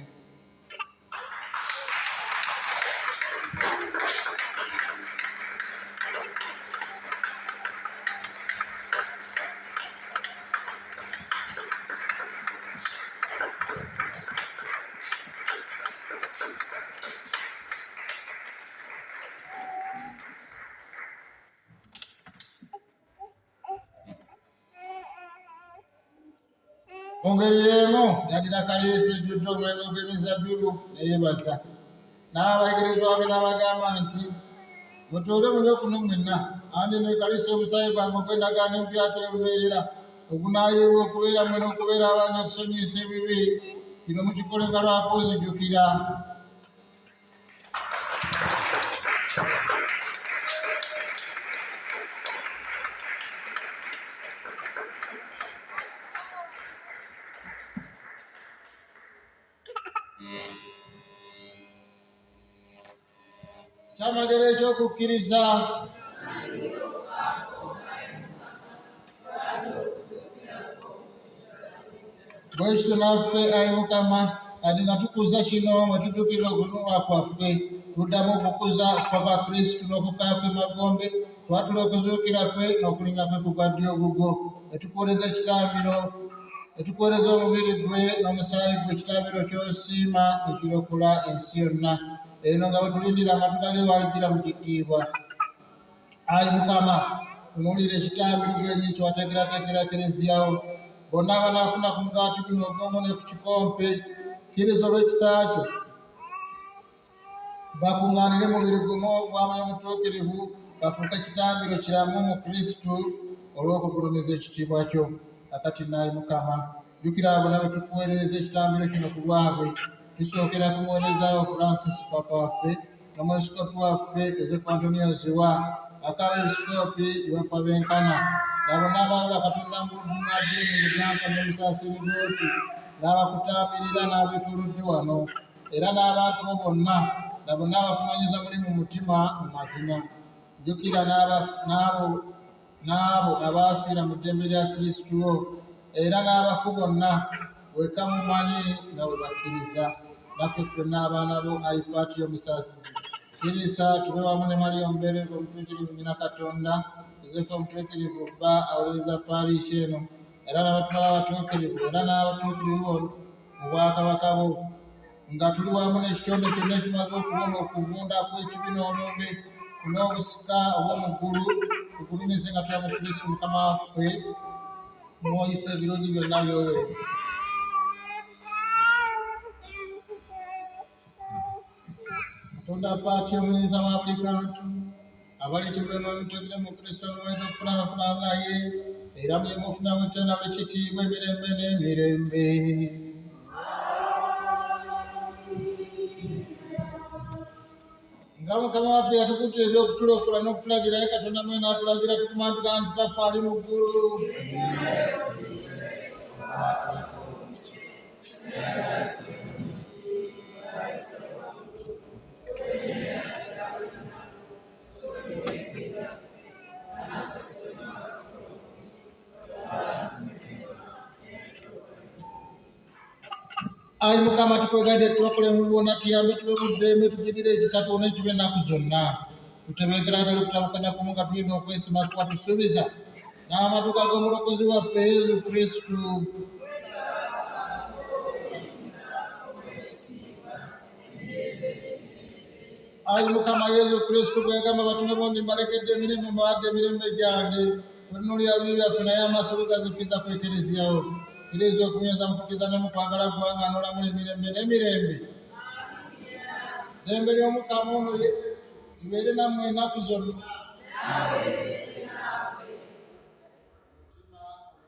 Mu ngeri y'emu yaddira kaliisi ejjudde omwenge gw'emizabbibu ne yeebaza, n'abayigirizwa be n'abagamba nti, Mutuule mulye kuno mwenna, anti eno ye kaliisi y'omusaayi gwange ogw'endagaano empya ate olubeerera, ogunaayiibwa okubeera mmwe n'okubeera abangi okusonyiyisa ebibi. Kino mukikolenga lwa kunzijukira. Kyamagero ekyokukkiriza. Bwe kityo naffe, ayi Mukama, kati nga tukuza kino mwe tujjukira okununulwa kwaffe, tuddamu okukuza okufa kwa Kristu n'okukka kwe magombe, twatula okuzuukira kwe n'okulinnya kwe ku gwa ddyo ogugwo, ne tukuweereza ekitambiro, ne tukuweereza omubiri gwe n'omusaayi gwe, ekitambiro ky'osiima ne kirokola ensi yonna. Eno nga bwe tulindira amatuga ge walijjira mu kitiibwa. Ayi Mukama, tunuulira ekitambiro gwennyini kye wateekerateekera Ekereziya wo. Bonna abanaafuna ku mugaati guno ogw'omu ne ku kikompe, kkiriza olw'ekisa kyo bakuŋŋaanire mubiri gumu ogwa Mwoyo Mutuukirivu, bafuuke kitambiro kiramu mu Kristu olw'okugulumiza ekitiibwa kyo. Kakati naayi Mukama, jjukira abo bonna be tukuweerereza ekitambiro kino ku lwabwe. Tusookera ku muweereza wo Francis Papa waffe n'omwepisikoopi waffe Yozefu Antonio Zziwa, akabepisikoopi Yowefa Benkana, na bonna abaawula Katonda mu munnaddiini Bulyanka n'omusaasiridooti, n'abakutambirira n'abeetoolodde wano, era n'abantu bo bonna, na bonna abakunoonyeza muli mu mutima mu mazima. Jjukira n'abo abaafiira mu ddembe lya Kristu wo, era n'abafu bonna wekka mumanyi nga bwe bakkiriza. Naffe ffenna abaana bo, ayi Paati omusaasizi, kkiriza tube wamu ne Mariya omubereberye omutuukirivu nnyina Katonda, Yozefu omutuukirivu bba awolereza parish eno, era n'abatume abatuukirivu era n'abatuukirivu mu bwakabaka bwo, nga tuli wamu n'ekitonde kyonna ekimaze okuwona okuvunda kw'ekibi n'olumbe n'obusika obw'omu ggulu, tukulumize nga tula mu Kristo Mukama waffe, mw'oyisa ebirungi byonna by'oweebwa. Katonda Paati omuyinza wa buli kantu, abali ekimulema mutuukire mu Kristo n'omuwendo okufuna n'okufuna naye, era muye mufuna mutya na buli kitiibwa emirembe n'emirembe. Nga Mukama waffe yatukuutira eby'okutulokola n'okutulagira, ye Katonda mwene n'atulagira tukumantuka nti Kitaffe ali mu ggulu. Ayi Mukama, tukwegayiridde tulokole mu bwonna, tuyambe tube mu ddembe, tugirire ekisa tuwone ekibi ennaku zonna. Tutebenkera atali kutabukana kumu nga tulinda okwesima kuba tusuubiza n'amatuka g'omulokozi waffe Yesu Kristu. Ayi Mukama Yesu Kristu, bwe yagamba abatume bo nti mbalekedde emirembe, mbawadde emirembe gyange, totunuulira bibi byaffe naye amaaso go gazikiza ku Ekereziya wo. Kkiriza okunyweza mu kukkiriza ne mu kwagala kubanga n'olamula emirembe n'emirembe. Ddembe ly'Omukama ono libeere nammwe ennaku zonna.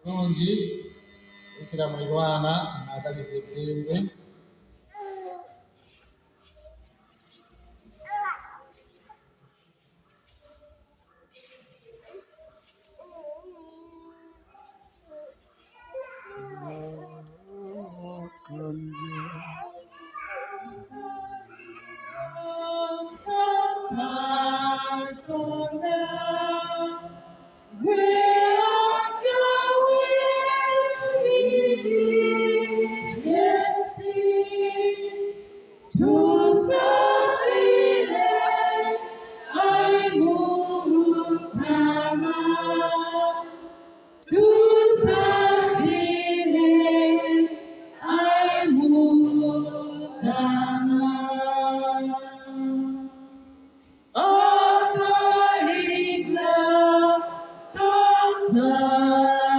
Mulungi bikira mulirwana naagaliza eddembe. Katonda, gwe aggyawo ebibi by'ensi, tusaasire, ayi Mukama, tusaasire, ayi Mukama. Akaligwa ka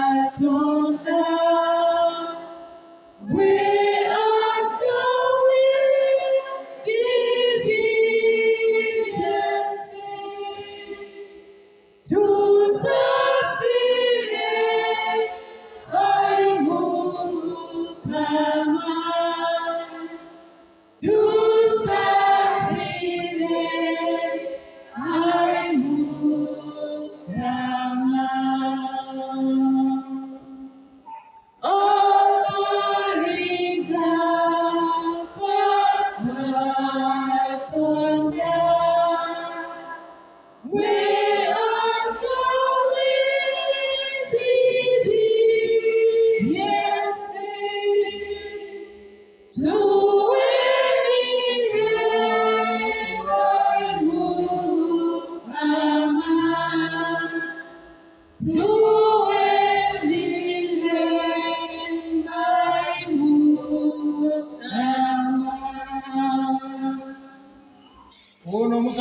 Katonda, gwe aggyawo ebibi by'ensi, tusaasire, ayi Mukama, tusaasire, ayi Mukama. Akaligwa ka Katonda,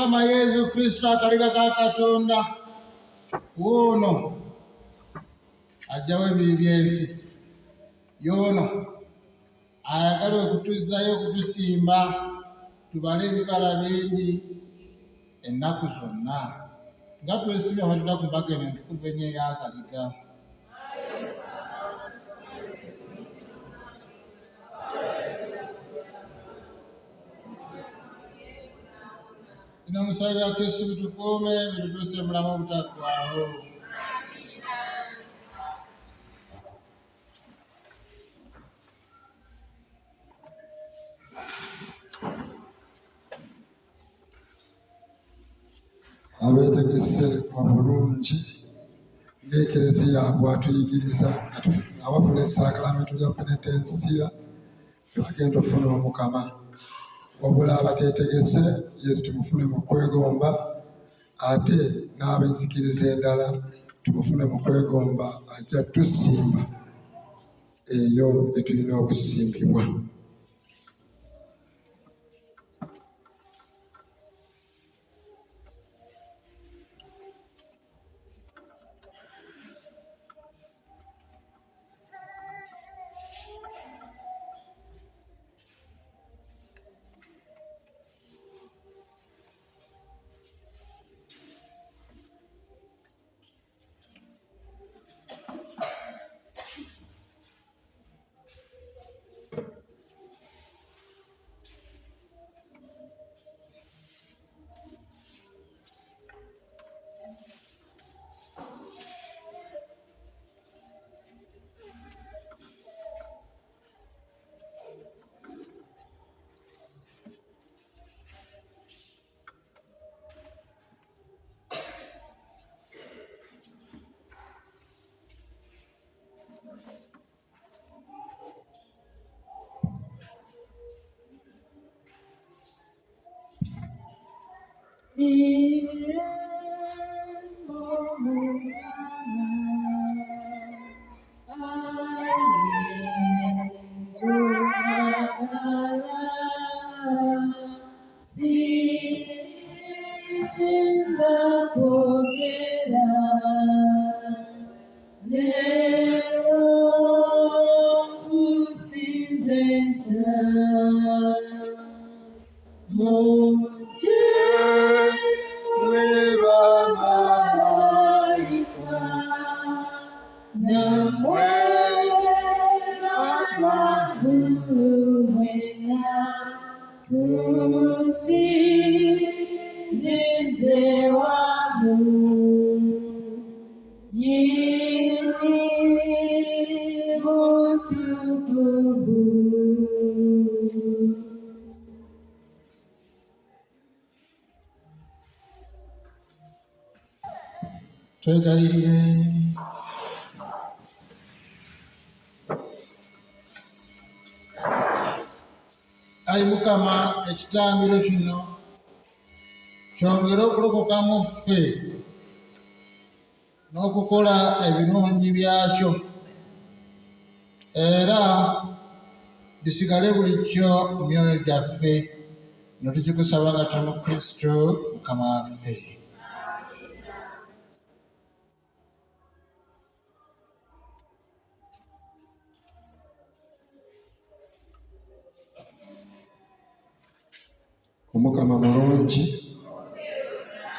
Mukama Yesu Kristo akaliga ka Katonda, wuuno aggyawo ebibi by'ensi. Y'ono ayagala okutuzzayo okutusimba tubale ebibala bingi ennaku zonna nga twesiimye abatudda ku mbaga eno entukuvu ennyo ey'akaliga. Bino omusaayi gwa Kristo bitukuume bitutuuse mu bulamu obutaggwaawo. Abeetegese obulungi ng'Ekereziya bw'atuyigiriza nga bafuna essaakalamentu lya penetensiya bagenda okufuna Omukama. Wabula abateetegese Yesu tumufune mu kwegomba, ate n'ab'enzikiriza endala tumufune mu kwegomba, ajja tusimba eyo gye tulina okusimbibwa. Twegayirire. Ayi Mukama, ekitambiro kino kyongere okulokoka mu ffe n'okukola ebirungi byakyo, era bisigale bulijjo mu myoyo gyaffe, ne tukikusaba nga tuli mu Kristo Mukama waffe. Omukama mulungi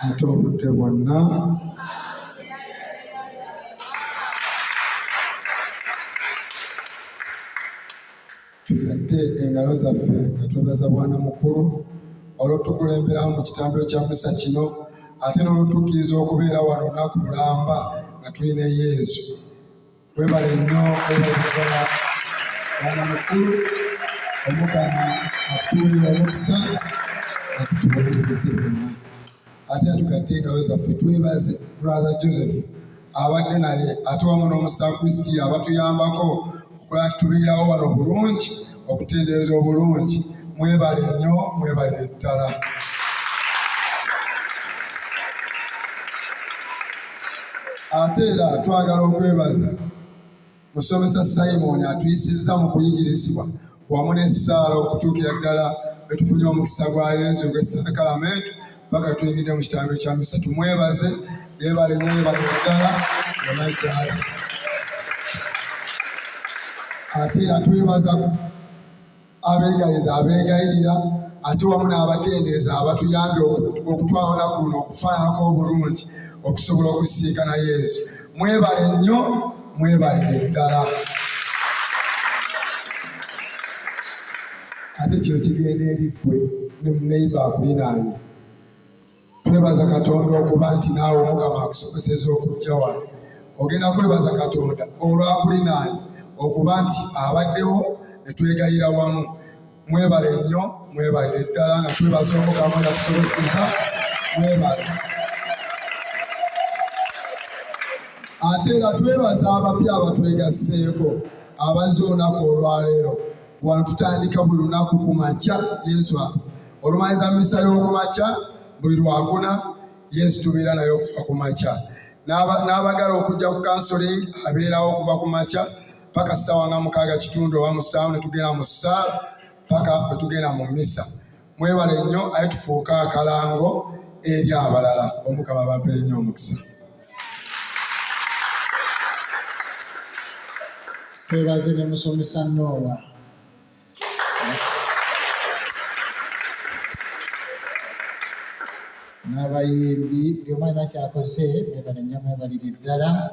ate obudde bwonna. Tugatte engalo zaffe nga twebaza Bwana Mukulu olw'otukulemberamu mu kitambiro kya misa kino, ate n'olwotukkiriza okubeera wano olunaku lulamba nga tuli ne Yesu. Webale nnyo, webale kukola Bwana Mukulu. Omukama atuwulira omukisa atutubonereze byonna. Ate atugatte engalo zaffe twebaze Brother Joseph abadde naye ate wamu n'omusakristiya abatuyambako okulaba nti tubeerawo wano bulungi, okutendereza obulungi. Mwebale nnyo, mwebalire ddala. Ate era twagala okwebaza musomesa Simon atuyisizza mu kuyigirizibwa wamu n'essaala okutuukira ddala lwe tufunye omukisa gwa Yesu ogw'essakalamentu Paka tuyingidde mu kitambiro kya misa. Tumwebaze, yeebale nnyo, yeebale ddala yonna kyali. Ate era twebaza abeegayiriza abeegayirira, ate wamu n'abatendereza abatuyambye okutwala olunaku luno okufaananako obulungi okusobola okusiikana Yesu. Mwebale nnyo, mwebalire ddala. Ate kino kigenda eri ggwe ne muneiba akulinaanye. Twebaza Katonda okuba nti naawe Omukama akusoboseza okujja wano. Ogenda kwebaza Katonda olwakulinaanye okuba nti abaddewo ne twegayira wamu. Mwebale nnyo, mwebalire ddala nga twebaza Omukama yatusoboseza. Mwebale. Ate era twebaza abapya abatwegasseeko abazze olunaku olwaleero. Wano tutandika buli lunaku ku makya. Yesu olumaliza misa y'okumakya buli lwakuna. Yesu tubeera naye okuva ku makya. N'abagala okujja ku counseling abeerawo okuva ku makya paka ssaawa nga 6:15 oba 7, ne tugenda mu ssaala paka bwe tugenda mu misa. Mwebale nnyo, aye tufuuke akalango eri abalala. Omukama bampere nnyo omukisa. Twebaze ne musomesa Noah. N'abayimbi, buli omu alina kyakoze. Mwebale nnyo, mwebalire ddala,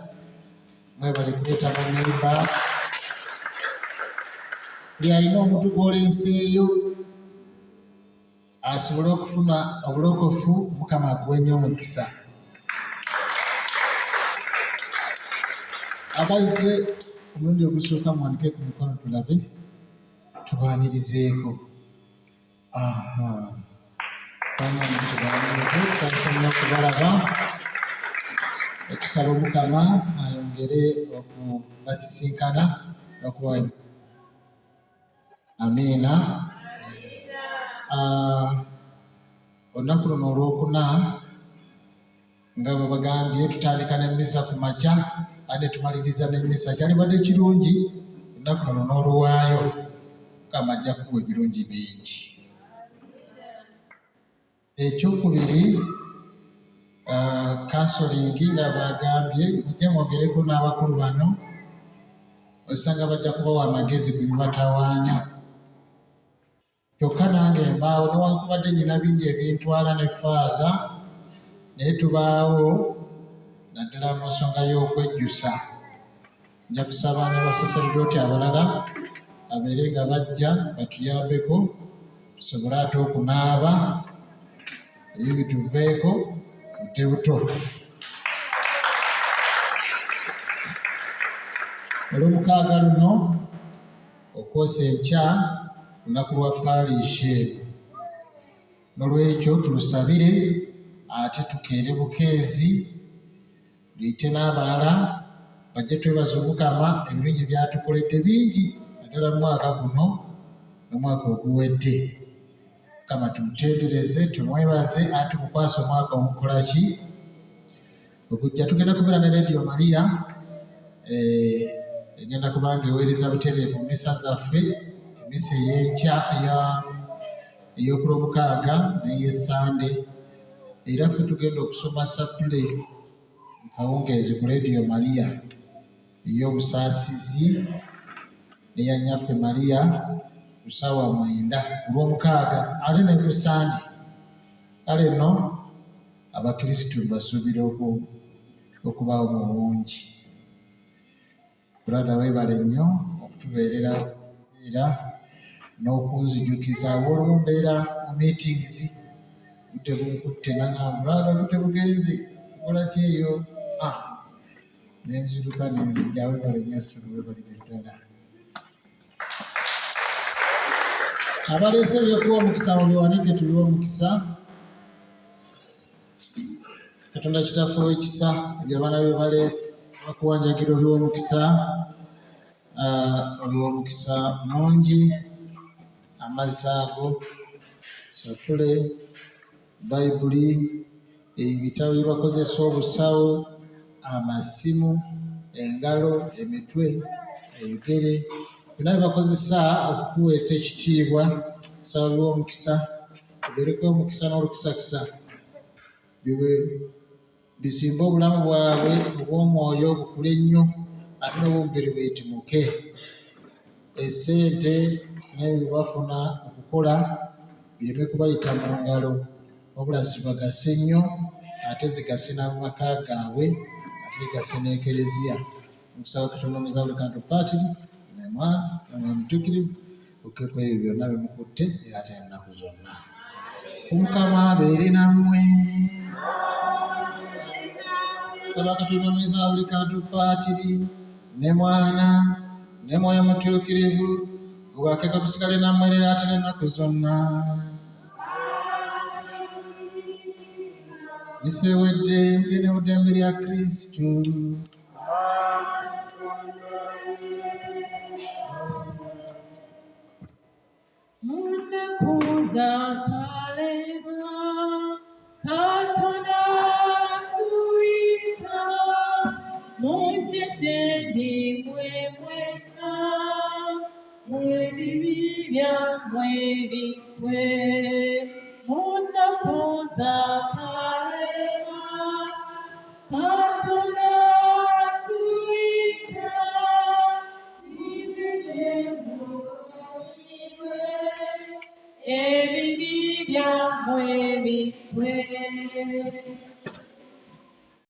mwebale kuleeta baneiba. Buli alina omuntu gw'oleeseeyo asobole okufuna obulokofu, Mukama akuwe nnyo omukisa. Abazze omulundi ogusooka muwanike ku mikono tulabe, tubaanirizeeko. Aha, bannange, tubaanirize, tusanyuse nnyo okubalaba. Tusaba Omukama ayongere okubasisinkana n'okubawa. Amiina. Olunaku luno olwokuna, nga bwe bagambye, tutandika n'emmisa ku makya ate ne tumaliriza n'emmisa. Kyalibadde kirungi olunaku luno n'oluwaayo, Mukama ajja kukuwa ebirungi bingi. Ekyokubiri, counseling, nga bagambye, mujje mwogereko n'abakulu bano, osanga bajja kubawa amagezi ku bibatawaanya. Kyokka nange mbaawo, newankubadde nyina bingi ebintwala ne faaza, naye tubaawo naddala mu nsonga y'okwejjusa. Nja kusaba n'abasaserdooti abalala abeere nga bajja batuyambeko tusobole ate okunaaba ebyo bituveeko budde buto. Olwomukaaga luno okwosa enkya lunaku lwa paalishi eno, nolwekyo tulusabire ate tukeere bukeezi, tuyite n'abalala bajje twebaza Omukama ebirungi byatukoledde bingi, naddala mu mwaka guno n'omwaka oguwedde. Mukama tumutendereze, tumwebaze, ate tumukwase omwaka omukolaki ogujja. Tugenda kubeera ne Radio Maria, egenda kubanga eweereza butereevu mu misa zaffe, emisa ey'enkya ey'okulwomukaaga n'ey'essande. Era ffe tugenda okusoma sappule kawungeezi ku Radio Maria ey'obusaasizi n'eya Nnyaffe Maria ku ssaawa 9 ku lwomukaaga ate ne ku Ssande. Kale nno abakristu basuubira okubaawo mu bungi. Brother, weebale nnyo okutubeerera era n'okunzijukiza. Olumu mbeera mu meetings, budde bunkutte, nangamba, brother, budde bugenze, nkola ki eyo? Nenziruka nenzija. Weebale nnyo ssebo, weebalire ddala. Abaleese ebyokuwa omukisa mubiwanike, tubiwe omukisa. Katonda Kitaffe ow'ekisa, ebyo abaana be baleese bakuwanjagira obiwe omukisa, obiwe omukisa mungi, amazzi ago, sapule, bayibuli, ebitabo bye bakozesa obusawo, amasimu, engalo, emitwe, ebigere, byonna bye bakozesa okukuweesa ekitiibwa. Nsaba obiwe omukisa, obeereko omukisa n'olukisakisa. Bisimbe obulamu bwabwe obw'omwoyo bukule nnyo ate n'obw'omubiri buyitimuke. Essente n'ebyo bye bafuna okukola bireme kubayita mu ngalo, wabula zibagase nnyo ate zigase n'amaka gaabwe ate zigase n'Ekereziya. Nkusaba Katonda omuyinza wa buli kantu Paatiri ne Mwana ne Mwoyo Mutuukirivu bukeeko ebyo byonna bye mukutte era ate ennaku zonna. Omukama abeere nammwe. Saba Katonda omuyinza wa buli kantu Paatiri ne Mwana ne Mwoyo Mutuukirivu gubakeko gusigale nammwe leero ate n'ennaku zonna. Misa ewedde mugende mu ddembe lya Kristo. Mu nnaku za Kalema, Katonda atuyita, mujje gye ndi mmwe mwenna, ebibi byammwe biggwe. Mu nnaku za Kalema, Katonda atuyita, tugende musonyiwe, ebibi byammwe biggwe.